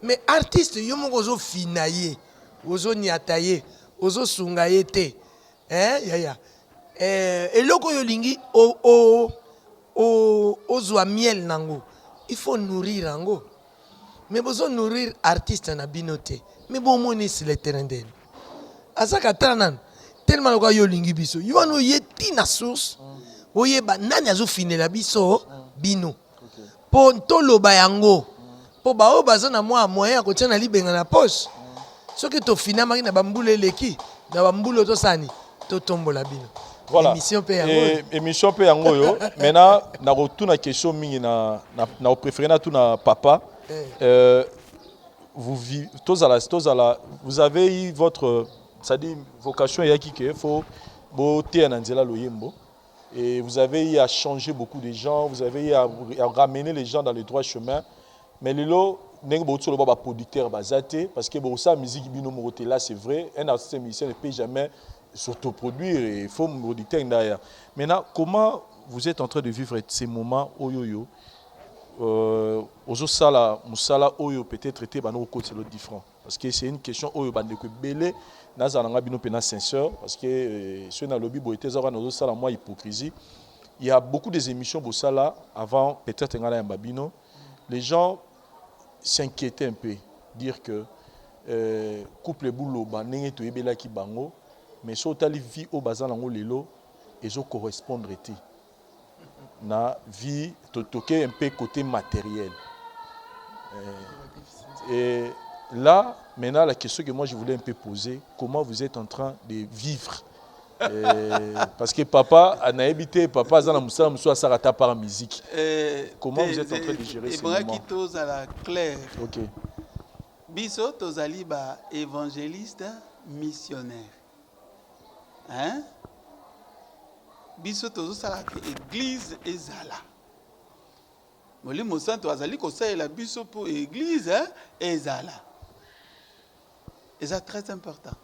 Mais artiste yo moko ozo fina ye, ozo niata ye, ozo sunga ye te. Eh yaya eh, eloko oyo olingi o, o, o, ozwa miel nango il faut nourrir yango mais bozo nourrir artiste na bino te mais bomoni sur le terrain ndeni azaka tala nanu tellement lokola yo olingi biso yo wana oye ti na source oyeba nani azofinela biso bino mpo toloba yango mpo baoyo baza na mwa moyen ya kotia na libenga na poche soki tofinamaki na bambula eleki na bambula oyo tosala nini totombola bino Voilà. émission mpe yango Et, émission mpe yango oyo maintenant nakotuna question mingi na, na, na préféré natuna papa Eh. vous vi, tozala, tozala, vous avez eu votre c'est-à-dire vocation eyaki ke faut boteya na nzela loyembo et vous avez eu à changer beaucoup de gens, vous avez eu à ramener les gens dans le droit chemin. Mais lelo ndenge bouti koloba ba producteur baza te parce que bokosala musique bino moko te là c'est vrai un artiste musicien ne peut jamais s'autoproduire et il faut producteur ndaya. Maintenant comment vous êtes en train de vivre ces moments oyoyo ozosala mosala oyo peut-être te banda kokotela différent parce que c'est une question oyo bandeko ebele nazala nanga bino mpena sincère parce que soki nalobi boye te eza kaka nazosala mwa hypocrisie. Il y a beaucoup des émissions bosala avant peut-être nga nayamba bino, les gens s'inquiétaient un peu, dire que couple Buloba ndenge toyebelaki bango mais soki otali vie oyo baza nango lelo ezo correspondre te na vie totoke un peu côté matériel. Et là maintenant la question que moi je voulais un peu poser, comment vous êtes en train de vivre? Parce que papa anayebi te, papa aza na mosala mosusu asala ata par musique. Comment vous êtes en train de gérer ce moment? Ebongaki tozala clair. Ok. Biso tozali ba évangéliste missionnaire. Hein? Biso tozosalaka église ezala. Molimo Santo azali kosalela biso po église ezala. Eza très important.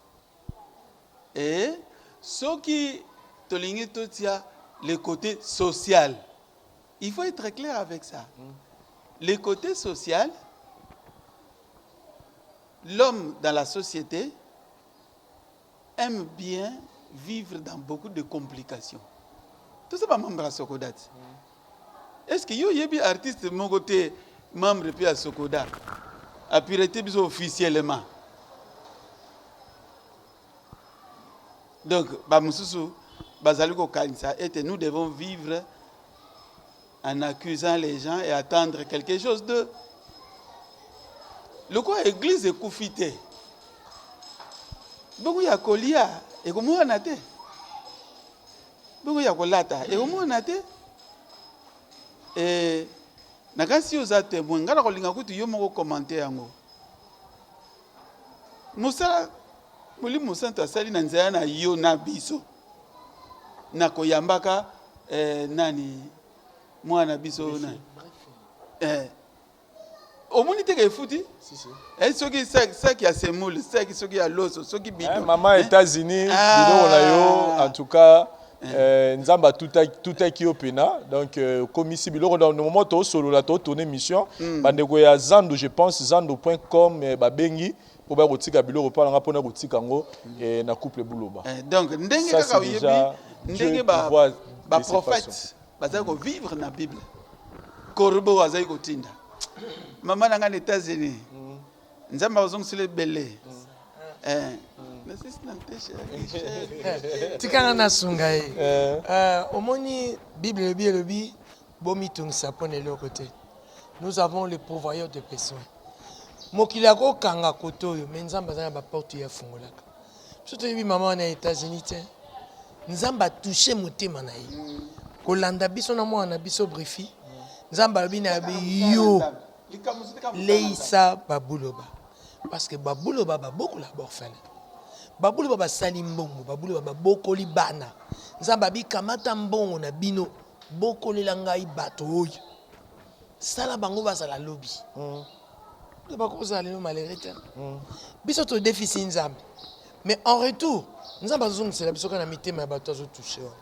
Et soki tolingi totia le côté social, il faut être clair avec ça. Le côté social, l'homme dans la société aime bien vivre dans beaucoup de complications. Tout ça, membre ya Sokoda. Est-ce que yo yebi artiste moko te membre pe ya Sokoda a piraté biso officiellement? Donc ba mususu bazali kokanisa ete nous devons vivre en accusant les gens et attendre quelque chose d'eux. Lokola église ekufi te, bongo ya kolia ekomonana te, bongo ya kolata ekomonana te. E nakanisi yo oza témoin, ngai nakolinga kutu yo moko commenter yango. Mosala Molimo Santo asali na nzela na yo na biso na koyambaka nani mwana biso nani omoni te ka efuti soki saki ya semoule, saki soki ya loso, soki bidon. Mama États-Unis, biloko na yo en tout cas Nzambe atutaki yo pena donc komisi biloko dans le moment tosolola totourner mission bandeko ya Zando, je pense zando.com babengi po ba kotika biloko pa nanga pona kotika yango na couple Buloba. Donc ndenge kaka oyebi ndenge ba ba prophète bazali ko vivre na Bible, corbeau azali kotinda mama na nga na États-Unis, Nzambe azongisela ebele. Tika nga nasunga ye. Eh. Omoni Bible elobi elobi bomitungisa mpo na eloko te. Nous avons le pourvoyeur de besoin. Mokili akokanga kote oyo mais Nzambe aza na ba porte ye afungolaka. Biso toyebi mama wana ya Etats-Unis te. Nzambe a touche motema na ye. Kolanda biso na mwana na biso Brifi. Nzambe alobi na yo leisa babuloba. Parce que babuloba babokola ba orphelin. Babuloba basali mbongo, babuloba babokoli bana. Nzambe abi kamata mbongo na bino bokolela ngai bato oyo. Sala bango bazala lobi. Mm. Bakozala lelo malheureux te. Mm. Biso todefisi Nzambe. Mais en retour, Nzambe azozongisela biso kaka na mitema ya bato azo touche wana.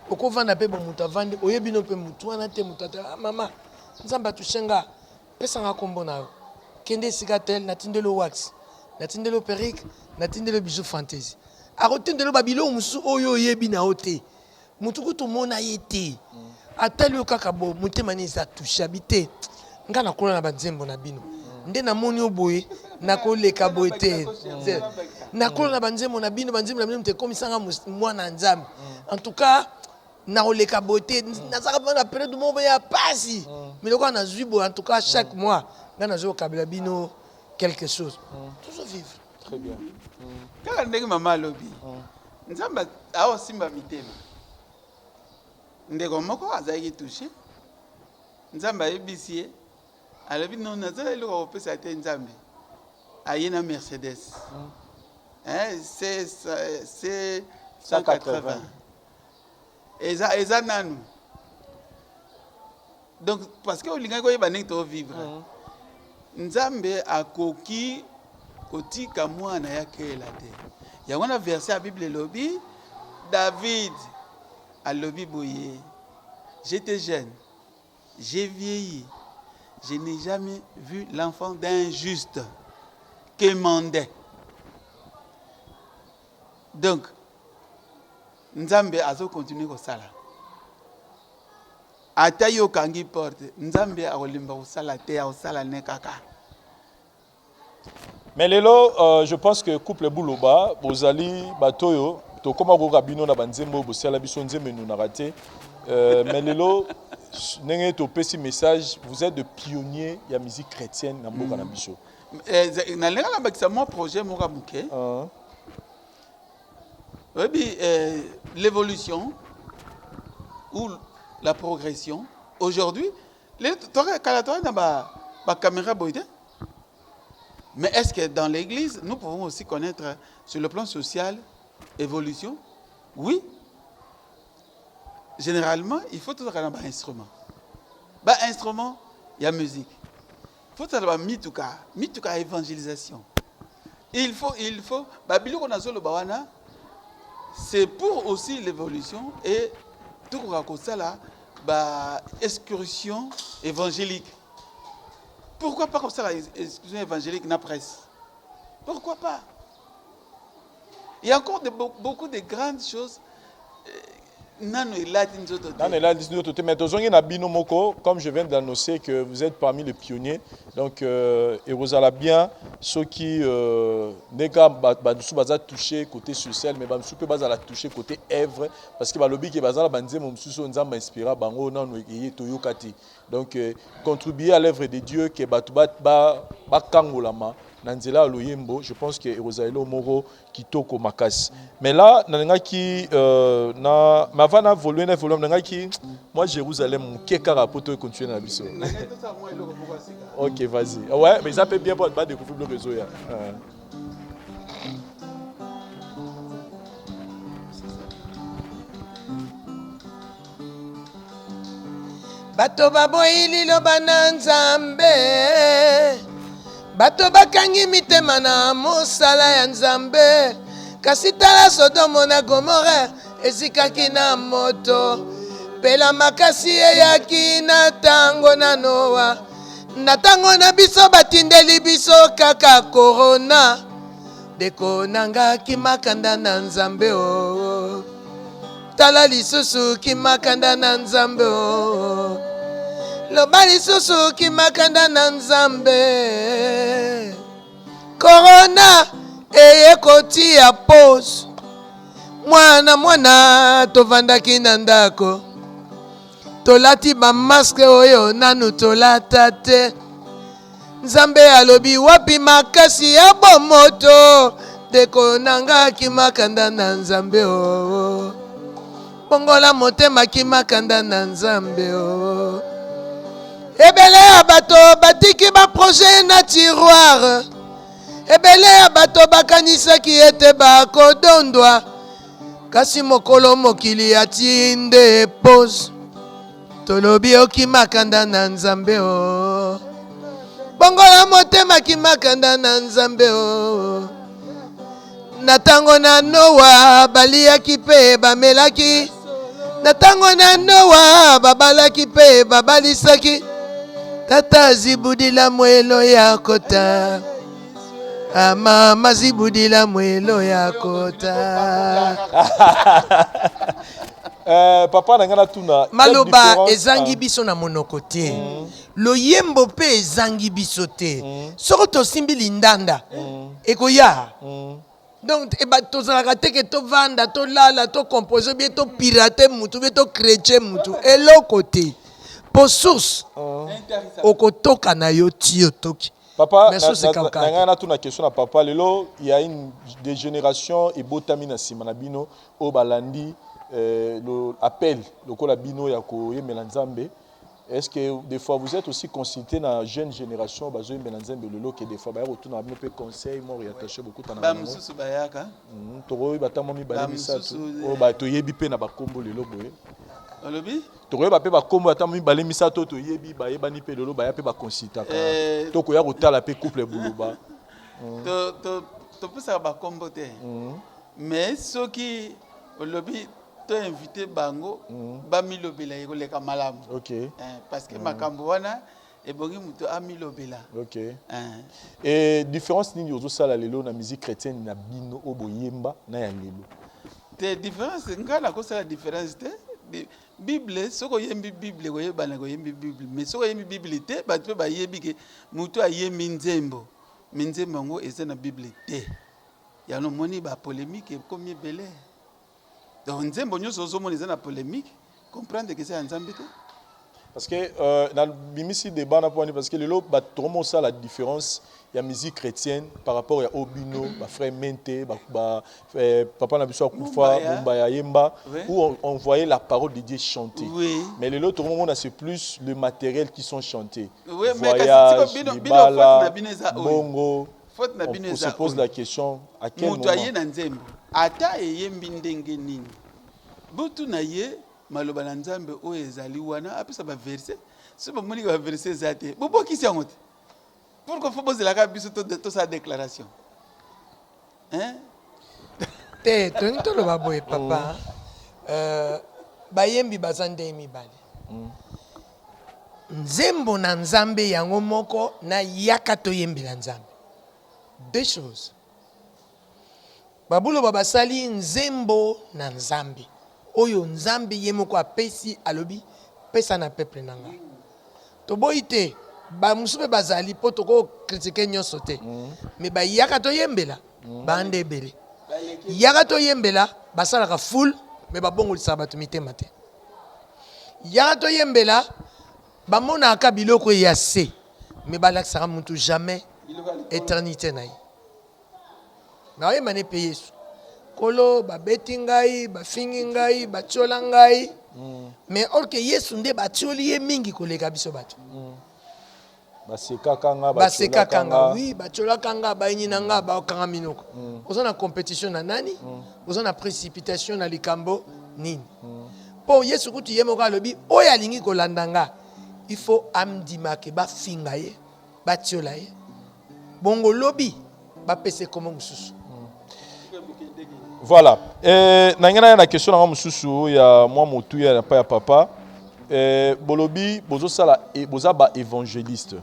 Okovanda mpe bo moto avandi, oyebi no mpe moto wana te, moto ata ah, mama, Nzambe atouche nga, pesa nga kombo na yo. Kende esika tel, natindeli yo wax, natindeli yo perruque, natindeli yo bijou fantaisie. Akotindela yo ba biloko mosusu oyo oyebi na yo te. Mutu kutu omona ye te atali yo kaka bo motema ne eza touche abi te nga nakola na banzembo na bino nde namoni yo boye nakoleka boye te nakola na banzembo na bino banzembo na bino moto ekomisanga mwana ya nzambe en tout cas nakoleka boye te nazalaka mpe na periode moko ya pasi mais lokola nazwi boye en tout cas chaque mois nga nazwi kokabela bino quelque chose tozo vivre Très bien. Kaka ndenge mama alobi, Nzambe aosimba mitema. Ndeko moko azalaki touche, Nzambe ayebisi ye, alobi non, naza eloko ya kopesa te Nzambe. Aye na Mercedes. Eh, C, C 180. Eza, eza nanu. Donc, parce que olingaki koyeba ndenge to vivre. Nzambe akoki kotika mwana ya kela te. Yango na verset ya Bible elobi, David alobi boye, j'étais jeune, j'ai vieilli, je n'ai jamais vu l'enfant d'un juste quémander. Donc, Nzambe azo continuer kosala. Ata yo okangi porte, Nzambe akolemba kosala te, akosala ne kaka. Mais lelo euh, je pense que couple Buloba bozali bato oyo tokoma koyoka bino na banzembo oyo bosala biso nzembo enunaka te euh, mais lelo ndenge topesi message vous êtes de pionnier ya musique chrétienne na mboka na biso eh, nalinga nabakisa mwa projet moko ya moke uh. Oyebi eh, l'évolution ou la progression aujourd'hui kala toyaki na ba, ba caméra boye te mais est-ce que dans l'église nous pouvons aussi connaître sur le plan social évolution oui généralement il faut tozalaka na bainstrument bainstrument ya musique faut tozala ba mituka mituka ya évangélisation il faut il faut ba biloko nazoloba wana c'est pour aussi l'évolution et tokoka kosala ba excursion évangélique pourquoi pas kosala excursion évangélique na presse pourquoi pas il y a encore de, beaucoup de grandes choses Nanu elati nzoto te. Nanu elati nzoto te mais tozongi na bino moko comme je viens d'annoncer que vous êtes parmi les pionniers donc euh, ekozala bien soki euh, ndeka bamosusu baza touché côté social mais bamosusu mpe bazala touché côté œuvre parce que balobi ke baza na banzembo mosusu oyo nzambe inspira bango nanu eye toyoka te donc euh, contribuer à l'œuvre de Dieu ke bato bakangolama ba, ba na nzela ya loyembo je pense que ekozala eloko moko kitoko makasi mais là nalingaki euh, na mais avant na volume na volume nalingaki moi Jérusalem moke kaka po to continuer na biso ok vas-y ouais mais eza mpe bien po ba découvrir biloko ezoya euh. Bato baboyi liloba na Nzambe, bato bakangi mitema na mosala ya Nzambe. Kasi tala Sodomo na Gomore ezikaki na moto, mpela makasi eyaki na tango na Noa. Na tango na biso batindeli biso kaka korona. Ndeko na nga kimakanda na Nzambe o oh. Tala lisusu kimakanda na Nzambe o oh. Loba lisusu kimakanda na Nzambe. Corona. Eye kotia pause. Mwana mwana tovandaki na ndako. Tolati ba masque oyo nanu tolata te. Nzambe alobi wapi makasi ya bomoto ndeko na nga kima kanda na Nzambe oh. Bongola motema kima kanda na Nzambe oh. Ebele ya bato batiki ba projet na tiroir. Ebele ya bato bakanisaki ete bakodondwa, kasi mokolo mokili atii nde pause. Tolobi okima kanda na Nzambe o. Oh. Bongola motema kima kanda na Nzambe o. Oh. Na tango na Noa baliaki mpe bamelaki. Na tango na Noa babalaki mpe babalisaki. Tata zibudila mwelo ya kota. Ah, mama zibudila mwelo ya kota. Eh, papa na ngai natuna maloba ezangi ah. biso na monoko te mm. Loyembo pe ezangi biso te. Soko tosimbi lindanda ekoya. Donc eba tozalaka te ke tovanda tolala to composer bien to pirater mutu bien to chretien mutu eloko te. Po source okotoka na yo ti otoki. Papa, na, na, na ngai natuna question na papa lelo il y a une des générations ebotami na sima na bino oyo balandi euh, le appel lokola bino ya koyembela Nzambe. Est ce que des fois vous etes aussi consulté na jeune generation bazo yembela nzembe lelo que des fois baya kotuna bino pe conseil mwa orientation bokutana ba mosusu bayaka hmm, tokoyeba ata mwa mibale misato oyo ba toyebi pe na bakombo lelo boye olobi tokoyeba pe bakombo ata mibale misato oyo toyebi bayebani pe lelo baya pe baconsultaka eh, tokoya kotala pe couple buloba topesaka bakombo te hmm. mais soki olobi to invite bango mm. bamilobela ekoleka malamu okay. eh, parce que mm. makambo wana ebongi moto amilobela okay. eh. E différence nini ozosala lelo na musique chrétienne na bino oyo boyemba na ya lelo te différence ngai nakosala différence te bible soki oyembi bible koyebana koyembi bible mais soki oyembi bible te bato mpe bayebi ke moto ayembi nzembo me nzembo yango eza na bible te yango omoni bapolemike ekomi ebele Donc nzembo nyoso ozomona eza na polemique, comprendre que eza ya Nzambe te. Parce que euh, na bimisi débat na pwani parce que lelo ba tokomo la différence ya musique chrétienne par rapport ya Obino, ba frère Mente, ba, ba eh, papa na biso akufa, Mumba ya Yemba, oui. où on voyait la parole de Dieu chanter. Oui. Mais lelo tokomo c'est plus le matériel qui sont chantés. Oui, Voyage, mais libala, bongo. Faute na bino On eza se pose oyo. la question à quel Moto aye moment na nzembo ata eyembi ndenge nini, botuna ye maloba na Nzambe oyo ezali wana, apesa ba verset. Soki bomoni ke ba verset eza te, bobwakisi yango te. Pourquoi faut bozela kaka biso tosala declaration? Hein? Te, tolingi toloba boye papa. Euh, bayembi baza ndenge mibale. Nzembo na Nzambe yango moko na yaka toyembela Nzambe. Deux choses. Babuloba basali nzembo na Nzambe oyo Nzambe ye moko apesi alobi pesa na peuple na nga. Toboyi te ba mosusu pe bazali po toko critiquer nionso te mais ba yaka toyembela ba nde ebele. Yaka toyembela basalaka foule mais babongolisaka bato mitema te. Yaka toyembela bamonaka biloko ya se mais balakisaka mutu jamais eternite na ye. Naoyemba ne pe Yesu Nkolo babeti ngai bafingi ngai batiola ngai mais or que Yesu nde batioli ye mingi koleka biso bato. Basekaka nga, basekaka nga, oui, batiolaka nga, bayini na nga, bakanga minoko. Oza na competition na nani? Oza na precipitation na likambo nini? Po Yesu kutu ye moko alobi oyo alingi kolanda nga, il faut amndima ke bafinga ye, batiola ye. Bongo lobi bapesa ye kombo mosusu. Voilà. Eh, na ngai naya na question na nga mosusu ya mwa motuya ya pa ya papa. Eh, bolobi bozosala eh, boza ba évangéliste.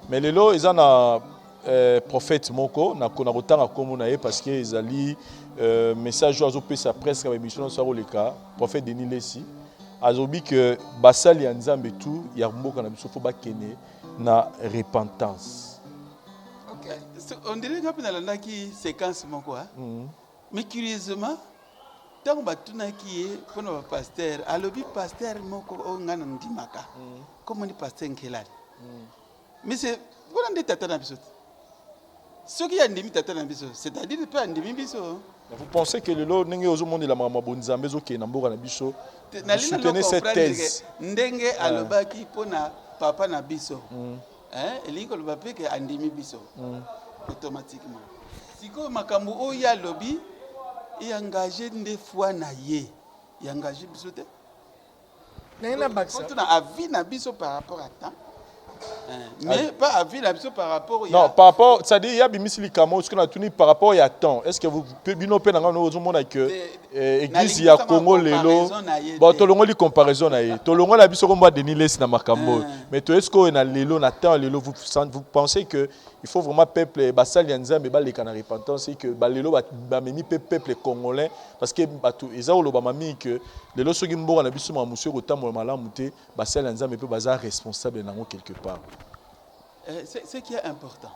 Mais lelo eza na eh, prophète moko na kona kotanga kombo na ye parce que ezali euh, message oyo azopesa presque ba émission nyonso akoleka prophète Denis Lessi azobi que basali ya Nzambe tout ya mboka na biso faut bakende na repentance. On dirait nga mpe nalandaki séquence moko ah. Mais curieusement, ntango batunaki ye mpona bapasteur, alobi pasteur moko oyo ngai nandimaka, komoni pasteur Nkelani. Mais c'est wana nde tata na biso te. Soki andimi tata na biso, c'est-à-dire mpe andimi biso. Vous pensez que lelo ndenge ozomonela makambo ya bonzambe ezokende na mboka na biso, Te- vous nalingi nano soutenez cette comprendre thèse? ke ndenge alobaki mpona papa na biso, hein, elingi koloba mpe ke andimi biso automatiquement. Sikoyo makambo oyo ye alobi engage nde foi na ye, engage biso te. Ndenge nabakisa. Faut na avis na biso par rapport à temps, hein, mais pas avis na biso par rapport Non, ya par rapport, c'est-à-dire, il y a bimisi likambo, ce qu'on a tenu par rapport à temps. Est-ce que vous, bino pe nanga no ozomona que église Nalingi ya kosala Congo lelo, comparaison na ye bon te. tolongoli comparaison na ye. Tolongola biso komba Denis Lessie na makambo. Mais to est-ce que na lelo na temps lelo vous vous pensez que il faut vraiment peuple basali ya Nzambe baleka na repentance et que ba lelo ba, ba memi pe peuple congolais parce que bato eza koloba mami que lelo soki mboka na biso ma musu ekotambola malamu te, basali ya Nzambe pe baza responsable nango quelque part. C'est ce qui est important.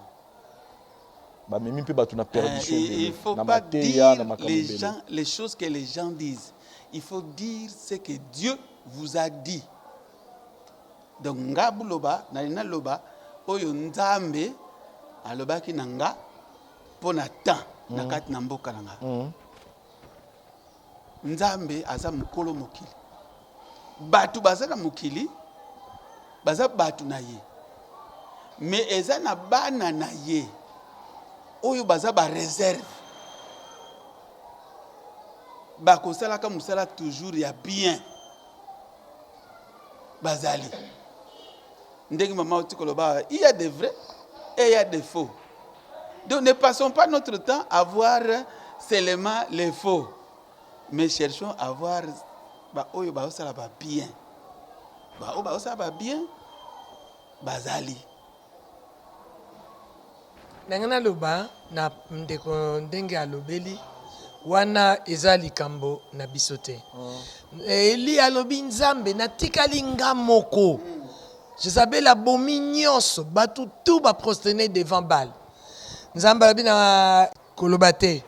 Bamemi mpe bato na perdition Il ebele, faut na pas mateya, na dire makambo les ebele. gens, les choses que les gens disent. Il faut dire ce que Dieu vous a dit. Donc nga buloba, na lina loba, oyo Nzambe alobaki na nga mpo na temps na kati na mboka na nga. Nzambe aza mokolo mokili. Bato baza na mokili, baza bato na ye. Mais eza na bana na ye oyo baza ba réserve. Bakosalaka mosala toujours ya bien. Bazali. Ndenge mama oti koloba, il y a des vrais et il y a des faux. Donc ne passons pas notre temps à voir seulement les faux, mais cherchons à voir ba oyo ba osala ba bien. Ba oyo ba osala ba bien bazali. Ndenge naloba na ndeko ndenge alobeli wana eza likambo na biso te. Eli alobi Nzambe natikali nga moko. Jezabel abomi nyonso, bato tout ba prosterner devant Baal. Nzambe alobi na koloba te.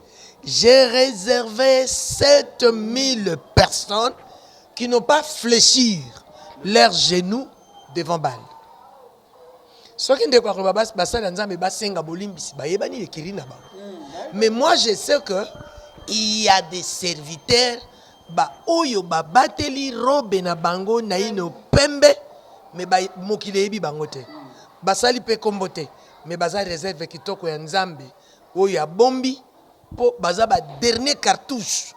J'ai réservé 7000 personnes qui n'ont pas fléchi leurs genoux devant Baal. Soki ndeko akoloba basali ya Nzambe basenga bolimbisi, bayebani ekili na bango. Mais moi je sais que il y a des serviteurs ba oyo babateli robe na bango naino pembe, mais ba mokili eyebi bango te. Basali pe kombo te, mais baza réserve kitoko ya Nzambe oyo abombi po baza ba dernier cartouche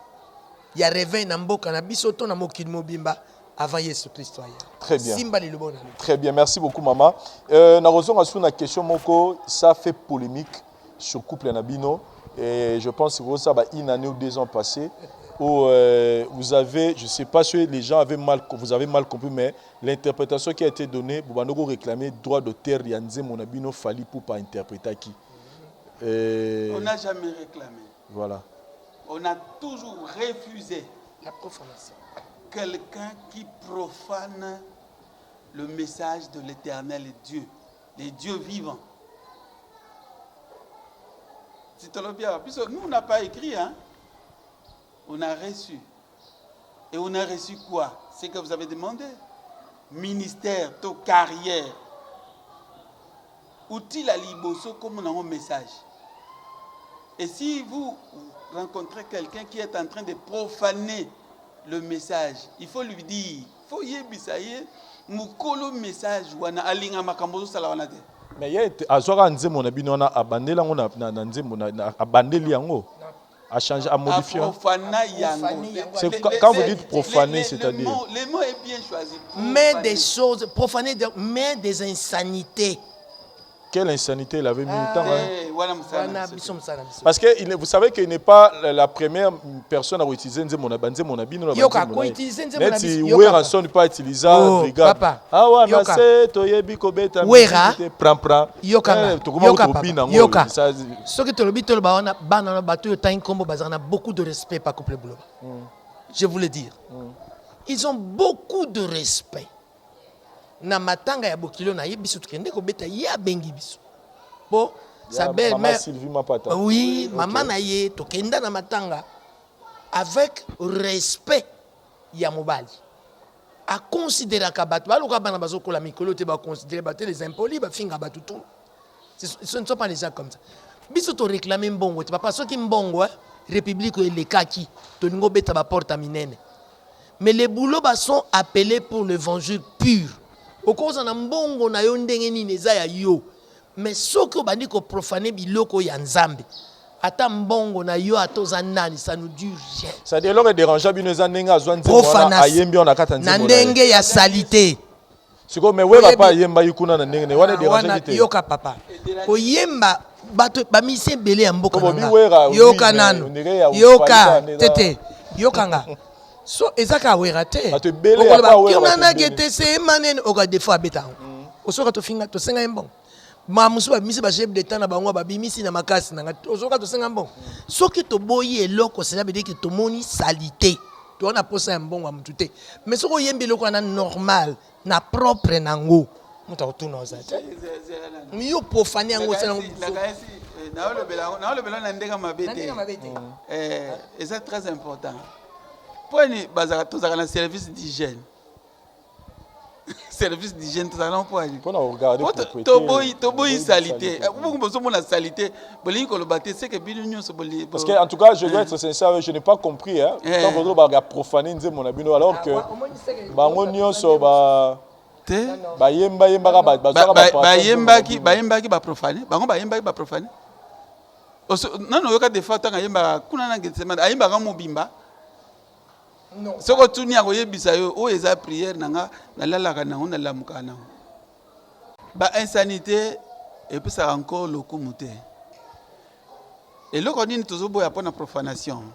ya réveil na mboka na biso to na mokili mobimba avant Yesu Christo aya. Très bien. Simba lilobo na yo. Très bien, merci beaucoup maman. Na rezonga sur la question moko, ça fait polémique sur couple na bino et je pense que ça va une année ou 2 ans passés où vous avez, je sais pas si les gens avaient mal, vous avez mal compris, mais l'interprétation qui a été donnée, Bobandoko réclamait droit d'auteur ya nzembo na bino Fally Ipupa interpréter qui. On n'a jamais réclamé. Voilà. On a toujours refusé la profanation. Quelqu'un qui profane le message de l'éternel Dieu, les dieux vivants. Titolobia, puisque nous, on n'a pas écrit, hein? On a reçu. Et on a reçu quoi? Ce que vous avez demandé. Ministère, to carrière. Outil à liboso comme on a un message. Et si vous rencontrez quelqu'un qui est en train de profaner le message, il faut lui dire, il faut yebisa ye mukolo message wana alinga makambo sala wana te. Mais ye azwaka nzembo na bino wana abandeli yango na nzembo na abandeli yango. A changé, a modifié. A profané yango. Profané yango. C'est quand vous dites profaner, c'est-à-dire Le mot est bien choisi. Mais Profaner. des choses, profaner, mais des insanités. Quelle insanité il avait mis le temps, hein. Eh, voilà, Moussa, Voilà, c'est biso Moussa, biso. Parce que vous savez qu'il n'est pas la première personne à utiliser Nzembo na ba, Nzembo na bino, na ba Yoka, Nzembo ko na ye. utiliser Nzembo na Neti biso, yoka. Wera son pas utiliser, Oh, brigade. papa. Ah ouais, Yoka. na se, toyebi kobeta, Wera. musique te, pram, pram. Yoka nga. Eh, tokoma Yoka, koto papa. bina ngo, Yoka. ça, Soki tolobi toloba wana, bana na bato oyo tangi kombo bazalaka na beaucoup de respect par couple Buloba. Je voulais dire. Ils ont beaucoup de respect. Na matanga ya bokilo na ye biso tokende kobeta ye abengi biso. Bo Sa belle Mama mère. Sylvie Mapata. Oui, mama na ye tokenda na matanga avec respect ya mobali. Aconsideraka bato baloka bana bazokola mikolo te baconsidere bato te les impolis bafinga bato tout. Ce ne sont pas les gens comme ça. Biso to réclamer mbongo te papa soki mbongo hein, république oyo elekaki tolingi obeta ba porte ya minene. Mais les boulots ba sont appelés pour l'évangile pur. Okozala na mbongo na yo ndenge nini eza ya yo. Mais soki obandi ko profaner biloko ya Nzambe, ata mbongo na yo ata oza nani, ça nous dure rien. C'est à dire eloko edérangea bino eza ndenge azwa nzembo wana ayembi wana na kati ya na nzembo na ye. ndenge ya salite. Sikoyo mais Werra pe ayembaki kuna na ndenge na ye wana Ah, wana ederangeaki te? yoka papa koyemba bato bamisi ebele ya mboka Po na bobi nga Werra, oui, yoka mais nanu on dirait ya yoka Fally kaka nde tete yoka nga so eza kaka Werra te Bato ebele ya okoloba pa Werra kuna bato na ebele. gete se emanene oka defo abeta yango osoka tofinga tosenga ye mbongo ma mosusu babimisi ba chef d'état na bango babimisi na makasi na nga osoka tosenga mbongo soki toboyi eloko cela veut dire que tomoni salite toza na posa ya mbongo ya mutu te mais soki oyembi eloko wana normal na propre nango moto akotuna oza te yo profane yango osala yango naolobela na ndenge mabe te eh, eza très important mpo nini tozalaka na service d'hygiène service d'hygiène tozalaka nango mpo nini Mpo na kogarde propriété, toboyi toboyi salite salite. Eh, bongo bozomona salite bolingi koloba te seke bino nyonso boli- Parce que, en tout cas, je dois être sincère, je n'ai pas compris. Hein, Eh. Tant que vous profané nzembo na bino, alors que bango nyonso ba te bayemba yembaka ba bazwaka ba partage bayembaki nzembo na bino. bayembaki baprofane bango bayembaki baprofane nano oyoka des fois ntango ayembaka kuna na Gethsemane ayembaka mobimba Soki otuni akoyebisa yo oyo eza prière na nga nalalaka nango nalamukaka nango. Ba insanite epesaka encore lokumu te. Eloko nini tozoboya mpo na profanation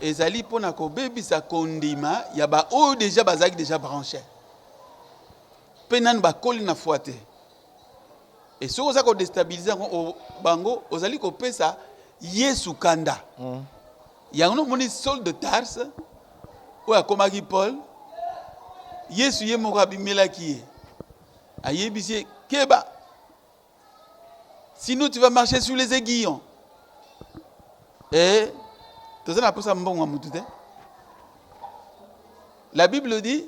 ezali mpo na kobebisa kondima ya ba oyo deja bazalaki deja branche mpe nanu bakoli na foi te. Et soki oza ko destabiliser yango bango ozali kopesa Yesu kanda. Yango nomoni Saul de Tarse oyo akomaki Paul, Yesu ye moko abimelaki ye, ayebisi ye keba, sinon tu vas marcher sur les aiguillons. Et toza na posa mbongo ya mutu te. La Bible dit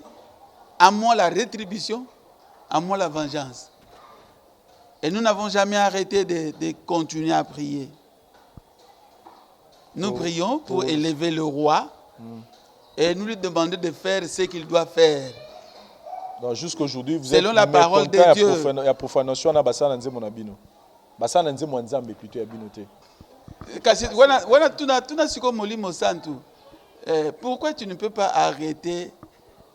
à moi la rétribution, à moi la vengeance. Et nous n'avons jamais arrêté de, de continuer à prier. Nous oh. prions pour oh. élever le roi mm. et nous lui demander de faire ce qu'il doit faire. Donc jusqu'aujourd'hui, vous Selon êtes la parole de Dieu. Ya profanation na basala nzembo na bino. Basala nzembo ya Nzambe plutôt ya bino te. Kasi wana wana tuna tuna siko molimo santu. Eh, pourquoi tu ne peux pas arrêter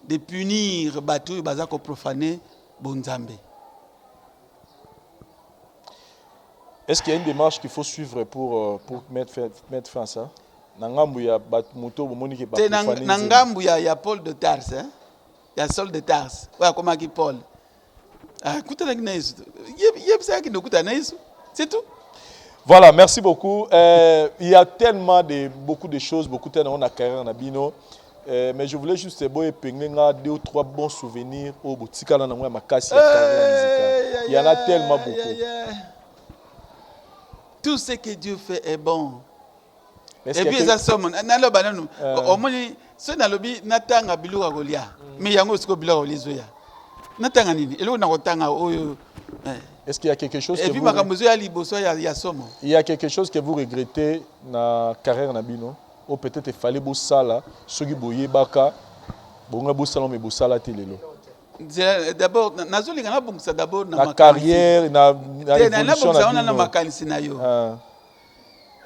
de punir bato oyo baza ko profaner bonzambe? Est-ce qu'il y a une démarche qu'il faut suivre pour, euh, pour mettre, fin, mettre fin à ça Na ngambu ya bat moto bomoni ke ba Te na, na ngambu ya, ya Paul de Tarse, hein? ya Saul de Tarse, oyo akomaki Paul. Akutanaki na Yesu. Yebisaki akende kokutana na Yesu. C'est tout. Voilà, merci beaucoup. Euh, il y a tellement de beaucoup de choses, beaucoup de na carrière na bino. Euh, mais je voulais juste bo épingler nga deux ou trois bons souvenirs au botikala na moi makasi ya carrière musicale. Il y en a tellement beaucoup. Tout ce que Dieu fait est bon. Et puis eza somo naloba nanu euh. omoni soki nalobi natanga biloko ya kolia mm. mais yango sikoyo biloko ya kolia ezoya natanga nini eloko na kotanga oyo eh. Est-ce qu'il y a quelque chose Et que puis vous... makambo ezoya liboso ya, ya somo. Il y a quelque chose que vous regrettez na carrière na bino ou peut-être il fallait bosala soki boyebaka bonga bosala mais bosala te lelo. D'abord nazolinga nabongisa d'abord na, na carrière na, na évolution na bino. Na makanisi na yo. Ah.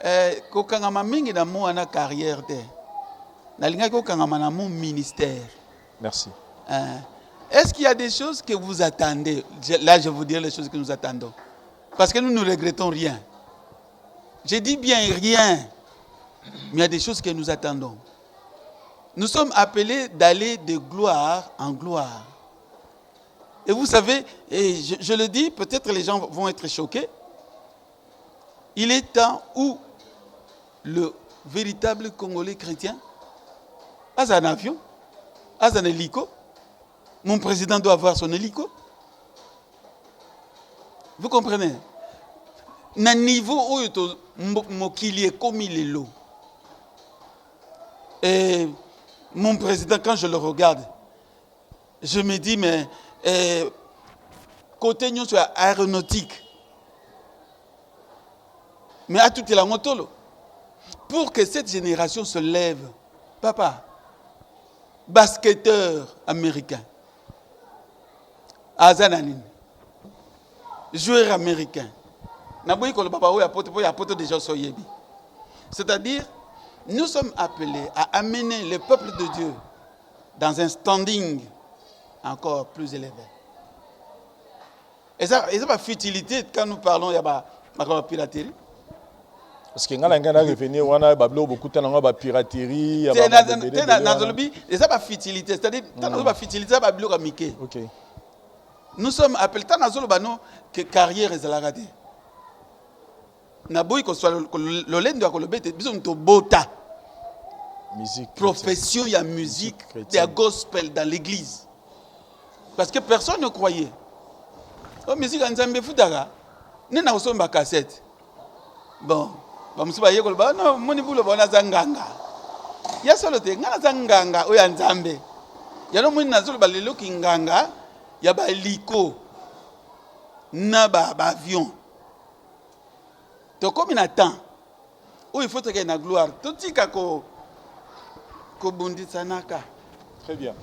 Eh, kokangama mingi na mot wana carrière te. Nalingaki kokangama na mot ministère. Merci. Eh, est-ce qu'il y a des choses que vous attendez? Là, je vous dirai les choses que nous attendons. Parce que nous ne regrettons rien. Je dis bien rien. Mais il y a des choses que nous attendons. Nous sommes appelés d'aller de gloire en gloire. Et vous savez, et je, je le dis, peut-être les gens vont être choqués. Il est temps où le véritable Congolais chrétien a un avion, a un hélico. Mon président doit avoir son hélico. Vous comprenez? Na niveau oyo to mokili ekomi lelo. Et mon président, quand je le regarde, je me dis, mais eh, côté nyonso ya aéronautique, mais atutela yango tolo pour que cette génération se lève. Papa, basketteur américain, aza na nini? Joueur américain. Naboyi koloba ba oyo ya poto, po ya poto déjà osi oyebi. C'est-à-dire, nous sommes appelés à amener le peuple de Dieu dans un standing encore plus élevé. Eza, eza ba futilité quand nous parlons ya ba makambo ya piraterie. Parce que nga na ngai na revenir wana ba biloko bokutana ngo ba piraterie ya ba te na nazolobi eza ba futilité, c'est-à-dire tant mm. ba futilité ba biloko ya mike. OK. Nous sommes appelés tant nazoloba no que carrière ezalaka te. Naboyi koswa lolendo ya koloba ete biso tobota musique profession ya musique ya gospel dans l'église parce que personne ne croyait. Oh, musique ya Nzambe efutaka nde na kosomba cassette. Bon, bamosusu baye koloba no moni bulo bona aza nganga ya solo te, ngai naza nganga oyo ya Nzambe. Yango moni nazoloba lelo kinganga ya baliko na ba avion. Tokomi na temps oyo il faut tokende na gloire, totika ko kobundisanaka. Très bien.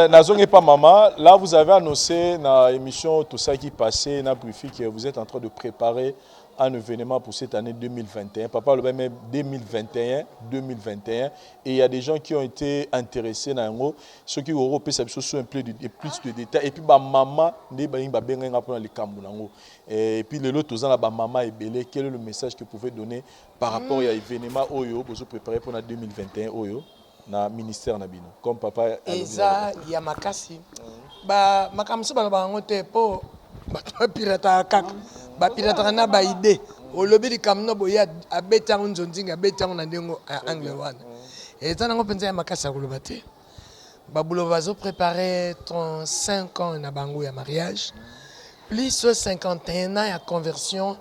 Nazongi pa maman, là vous avez annoncé dans l'émission tout ça qui passait, na briefing que vous êtes en train de préparer un événement pour cette année 2021. Papa le même 2021, 2021 et il y a des gens qui ont été intéressés na yango, ceux qui auront pesa biso un peu de plus de détails et puis ba maman nde ba ba benga nga pona likambo nango. Et puis lelo toza na ba maman ebele, quel est le message que vous pouvez donner par rapport à événement oyo bozo préparer pour na 2021 oyo na ministère na bino comme papa eza ya makasi ba makambo mosusu balobaka yango te mpo bato bapirataka kaka bapirataka na ba idée olobi likambo no boye abeti yango nzonzinga abeti yango na ndenge ya angle wana eza nango mpenza ya makasi ya koloba te. Babulo bazo préparer 35 ans na bango ya mariage plus 51 ans ya conversion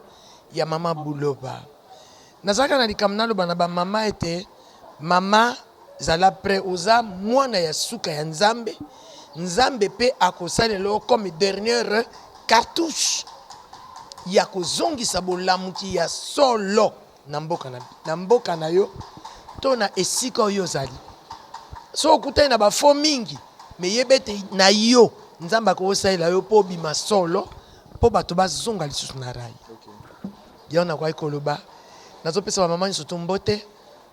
ya mama Buloba. Nazalaka na likambo naloba na ba mama ete mama zala prêt, oza mwana ya suka ya Nzambe, Nzambe pe akosalela yo comme dernière cartouche ya kozongisa bolamuki ya solo na mboka na, na mboka na yo to na esika oyo ozali. Soki okutani na ba faux mingi, mais yeba ete na yo Nzambe akosalela yo po obima solo, po bato bazonga lisusu na rail. Yango nakokaki koloba, nazopesa ba mama nyonso to mbote,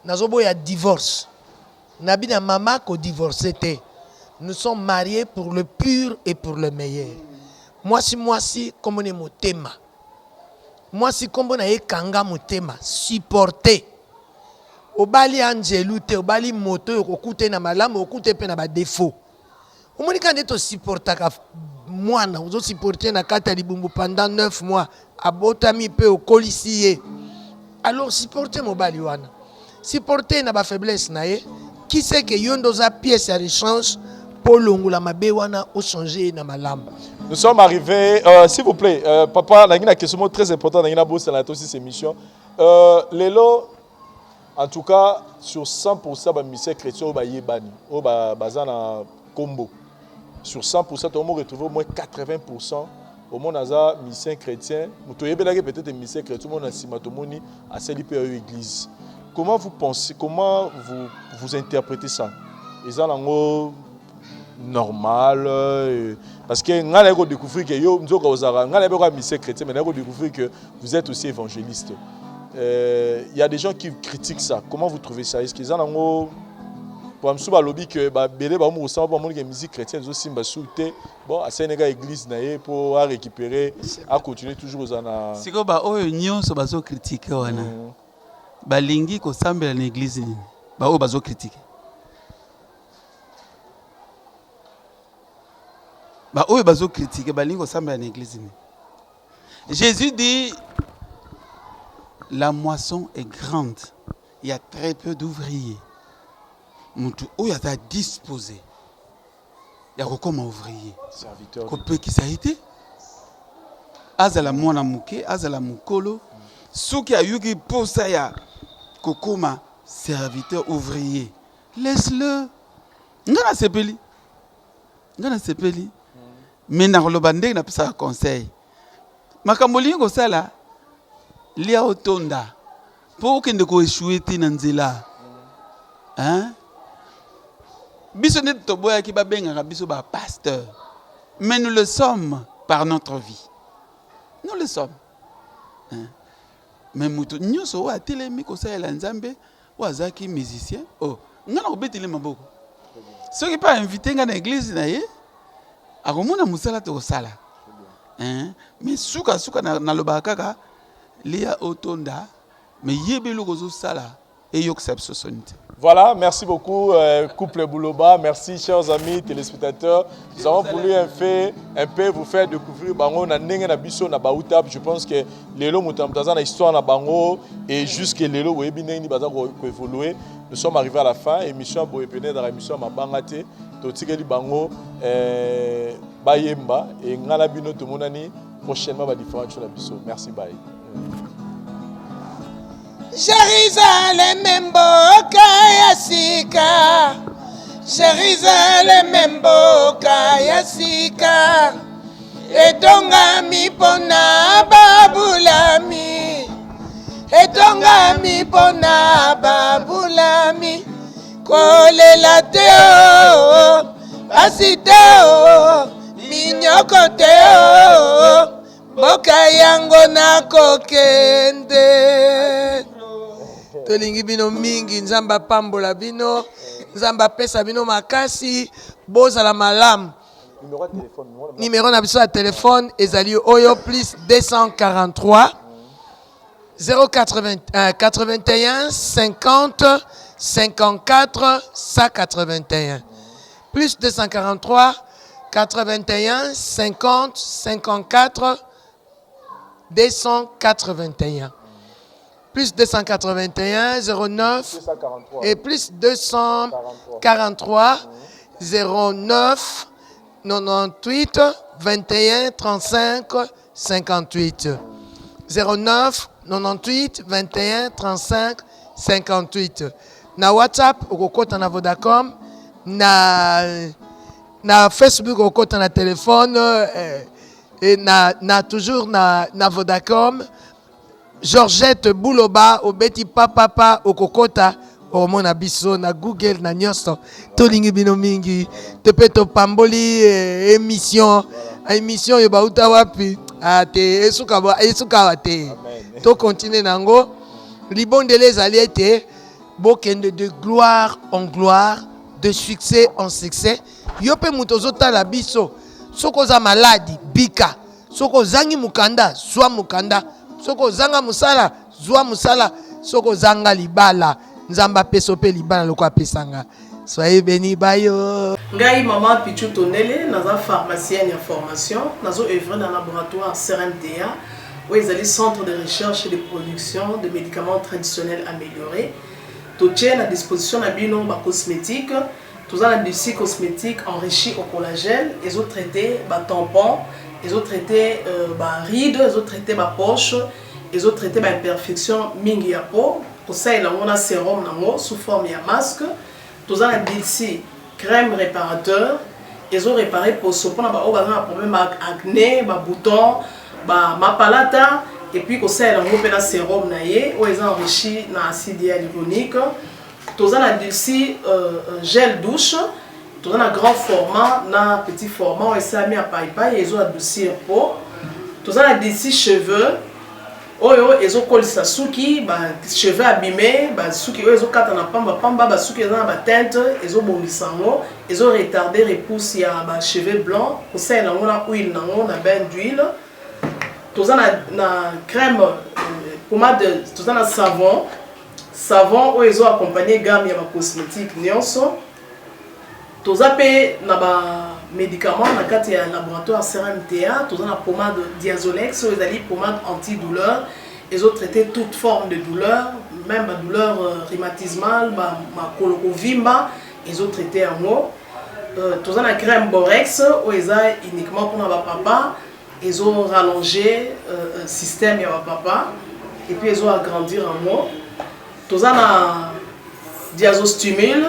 nazoboya divorce. Nabi na mama ko divorcer te. Nous sommes maries pour le pur et pour le meilleur. Mwasi mwasi kombo ne motema. Mwasi kombo na ye kanga motema, supporter. Obali angelu te, obali moto oyo okokuta ye na malamu, okuta ye pe na ba defauts. Omoni kaka nde to supportaka mwana, ozo supporter na kati ya libumbu pendant 9 mois, abotami pe okolisi ye. Alors supporter mobali wana. Supporter na ba faiblesse na ye. Qui sait que yo nde oza pièce ya rechange po olongola mabe wana o changer ye na malamu. Nous sommes arrivés, euh, s'il vous plaît, euh, papa, la question très importante, na bosana aussi cette émission. Euh, lelo En tout cas sur 100% ba musiciens chretiens oyo bayebani oyo baza na kombo sur 100% tokomo retrouver au moins 80% omona aza musicien chrétien moto oyebelaki peut-être musicien chrétien omona na nsima tomoni asali mpe yayo église. Comment vous pensez, comment vous, vous interprétez ça? Eza nango normal parce que ngai naye kodécouvrir que yo nzoka ozalaka ngai nayebi kaka musicien chrétien mais naye kodécouvrir que vous êtes aussi évangéliste. Il y a des gens qui critiquent ça. Comment vous trouvez ça? Est-ce qu'ils en ont po mosusu balobi ke babele bango kosala mpo bamoni ke musique chrétienne ezosimba su te, bon asali kaka église na ye mpo arécupérer, acontinue toujours kozala na Sikoyo baoyo nyonso bazocritiquer wana balingi kosambela na église nini? Baoyo bazocritiquer, baoyo bazocritiquer balingi kosambela na église nini? Jésus dit: la moisson est grande, il y a très peu d'ouvriers. Mutu oyo aza disposé ya kokoma ouvrier, serviteur, kopekisa ye te. Azala mwana moke, azala mokolo, soki ayoki mposa ya kokoma serviteur ouvrier, laisse-le. Nga nasepeli, nga nasepeli. Mais nakoloba ndenge napesaka conseil, makambo olingi kosala, lia otonda mpo okende ko echouer te na nzela. Hein? Biso nde toboyaki babengaka biso ba pasteur, mais nous le sommes par notre vie. Nous le sommes. Hein? Mais moto nyonso oyo atelemi kosalela Nzambe, oyo azalaki musicien, oh, nga nakobetele maboko. Soki mpe ainvite nga na eglise na ye, akomona mosala tokosala. Hein? Mais suka suka nalobaka kaka lia otonda, mais yeba eloko ozosala eyokisa biso soni te. Voilà, merci beaucoup couple Buloba, merci chers amis téléspectateurs. Nous avons voulu un fait, un peu vous faire découvrir bango na ndenge na biso na Bautap. Je pense que lelo moto na moto aza na histoire na bango et jusque lelo boyebi ndenge nini baza ko évoluer. Nous sommes arrivés à la fin, émission boye pene dans émission mabanga te. Totikeli bango bayemba et ngala bino tomonani prochainement ba différentes choses na biso. Merci, bye. Jérusalem mboka ya sika, Jérusalem mboka ya sika, etongami mpona babulami, etongami mpona babulami, kolela te o, pasi te o, minyoko te o, mboka yango nakokende. Tolingi bino mingi, Nzambe apambola bino, Nzambe apesa bino makasi, bozala malamu. Numéro na biso ya telefone ezali oyo plus 243 081 81 50 54 181 plus 243 81 50 54 281 plus 281 09 et plus 243 09 98 21 35 58 09 98 21 35 58. Na WhatsApp okokota na Vodacom, na Facebook okokota na téléphone, et na toujours na Vodacom. Georgette Buloba obeti papa pa okokota omona biso na Google na nyonso. Tolingi bino mingi, to pe topamboli émission, émission oyo bauta wapi? Ah, te, esuka ba, esuka wa te. To continuer nango. Libondele ezali ete bokende de gloire en gloire, de succès en succès. Yo pe moto ozotala biso, soki oza maladi bika, soki ozangi mokanda zwa mokanda, soki ozanga mosala zwa mosala, soki ozanga libala Nzambe apesa pe libala lokola apesanga. Soyez bénis, bayo. Ngai maman Pichou Tondele, naza pharmacienne ya formation, nazo œuvrer na laboratoire CRMTA, oyo ezali centre de recherche et de production de médicaments traditionnels améliorés. Totie na disposition na bino ba cosmétiques, toza na Lucie cosmétique enrichi au collagène, ezo traiter ba tampons, ezo traiter ba rides, ezo traiter ba poches, ezo traiter ba imperfections mingi ya peau. Kosalela yango na sérum nango sous forme ya masque. Toza na Dulci crème réparateur, ezo réparer poso mpona ba oyo baza na problème ya acné, ba boutons, ba mapalata, et puis kosalela yango mpe na sérum na ye oyo eza enrichi na acide hyaluronique. Toza na Dulci gel douche, toza na grand format na petit format oyo esalami ya paipai, ezo adoucir peau. Toza na Dulci cheveux oyo ezokolisa suki, ba cheveux abîmés, ba suki oyo ezokata na pamba pamba, ba suki eza na ba teinte, ezobongisa yango, ezo retarder repousse ya ba cheveux blancs, kosalela yango na huile nango na bain d'huile. Toza na crème pommade, toza na savon, savon oyo ezo accompagner gamme ya ba cosmétiques nyonso. Toza pe na ba médicaments na kati ya laboratoire CRMTA, toza na pommade Diazolex oyo ezali pommade anti-douleur, ezo traiter toute forme de douleur, même ba douleur rhumatismale, ba makolo kovimba, ezo traiter yango. Toza na crème Borex oyo eza uniquement mpona ba papa. Ezo rallonger système ya ba papa et puis ezo agrandir yango. Toza na diazostimule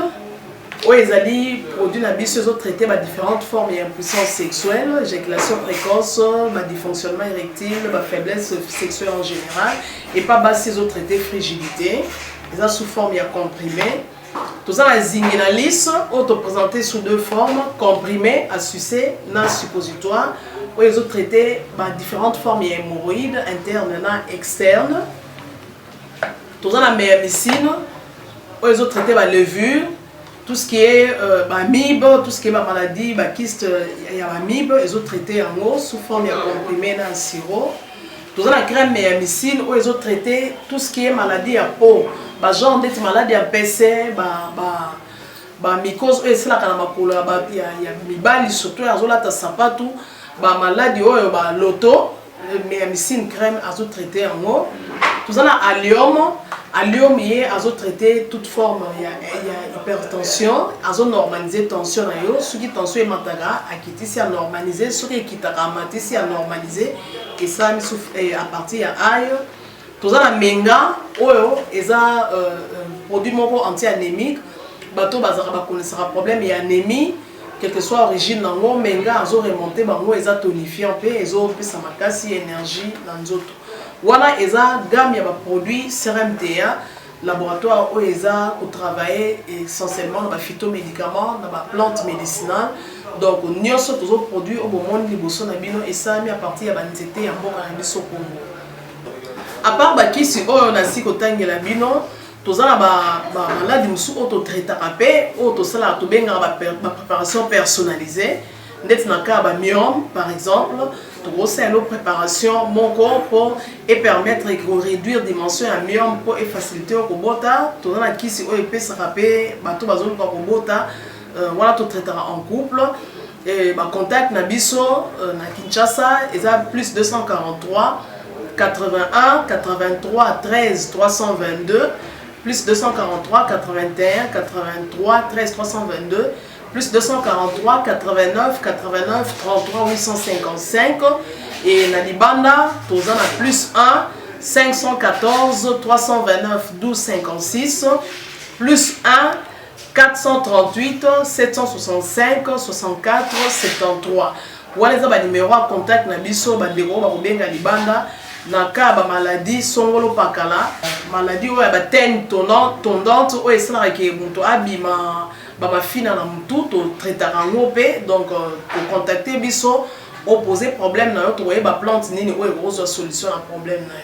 oyo ezali produit na biso ezo traiter ba différentes formes ya impuissance sexuelle, éjaculation précoce, ba dysfonctionnement érectile, ba faiblesse sexuelle en général. Et pas basi ezo traiter frigidité, eza sous forme ya comprimé. Toza na zinginalice oyo toprésente sous deux formes, comprimé à sucer na suppositoire, oyo ezo traiter ba différentes formes ya hémorroïdes interne na externe. Toza na méamicine oyo ezo traiter ba levure, tout ce qui est ba-amibe, tout ce qui est ba maladie, bakyste ya ba-amibe, ezo traiter yango sous forme ya comprimé na sirop. Toza na crème méamicine oyo ezo traiter tout ce qui est maladie ya peau, bagenre ndeti maladie ya mpese, bamycose oyo esalaka na makolo ya mibali, surtout oyo azolata sapatu, bamaladi oyo baloto, méamicine crème azotraite yango. Toza na allium. Allium ye azotraite toute forme ya hypertension, azonormalize tension na yo. Soki tension emataka, akitisi, anormalize. Soki ekitaka, amatisi, anormalize. Esalami à partir ya ail. Toza na menga oyo eza produit moko anti-anémique. Bato bazalaka bakonesaka problème ya anémie, quelle que soit origine nango, menga azoremonte bango. Eza tonifiant mpe ezopesa makasi, énergie na nzoto. Wana eza gamme ya baproduit CRMTA, laboratoire oyo eza kotravailler essentiellement na baphytomédicament, na baplante médicinale. Donc nyonso tozoproduire oyo bomoni liboso na bino esalami à partir ya banzete ya mboka na biso Congo. À part bakisi oyo nasi kotangela bino, toza na bamaladi mosusu oyo totraitaka mpe oyo tosalaka, tobengaka bapréparation personnalisée. Ndeti na cas ya bamyome par exemple, tokosala préparation moko mpo epermettre koréduire dimension ya myome mpo efacilité oyo kobota. Toza na kisi oyo epesaka mpe bato bazoluka kobota, wana totraitaka en couple. Bacontact na biso na Kinshasa eza plus 243 81 83 13 322, plus 243 81 83 13 322, plus 243 89 89 33 855. Et na libanda toza na plus 1 514 329 12 56, plus 1 438 765 64 73. Wana eza banimero ya contact na biso. Bandeko oyo bakobenga libanda na ka ya bamaladi songolo pakala, maladi oyo ya bateignes tondantes oyo esalaka ke moto abima bamafina na motu, totraitaka yango mpe. Donc kocontacte biso, opose problème na yo, tokoyeba plante nini oyo ekozwa solution na problème na yo.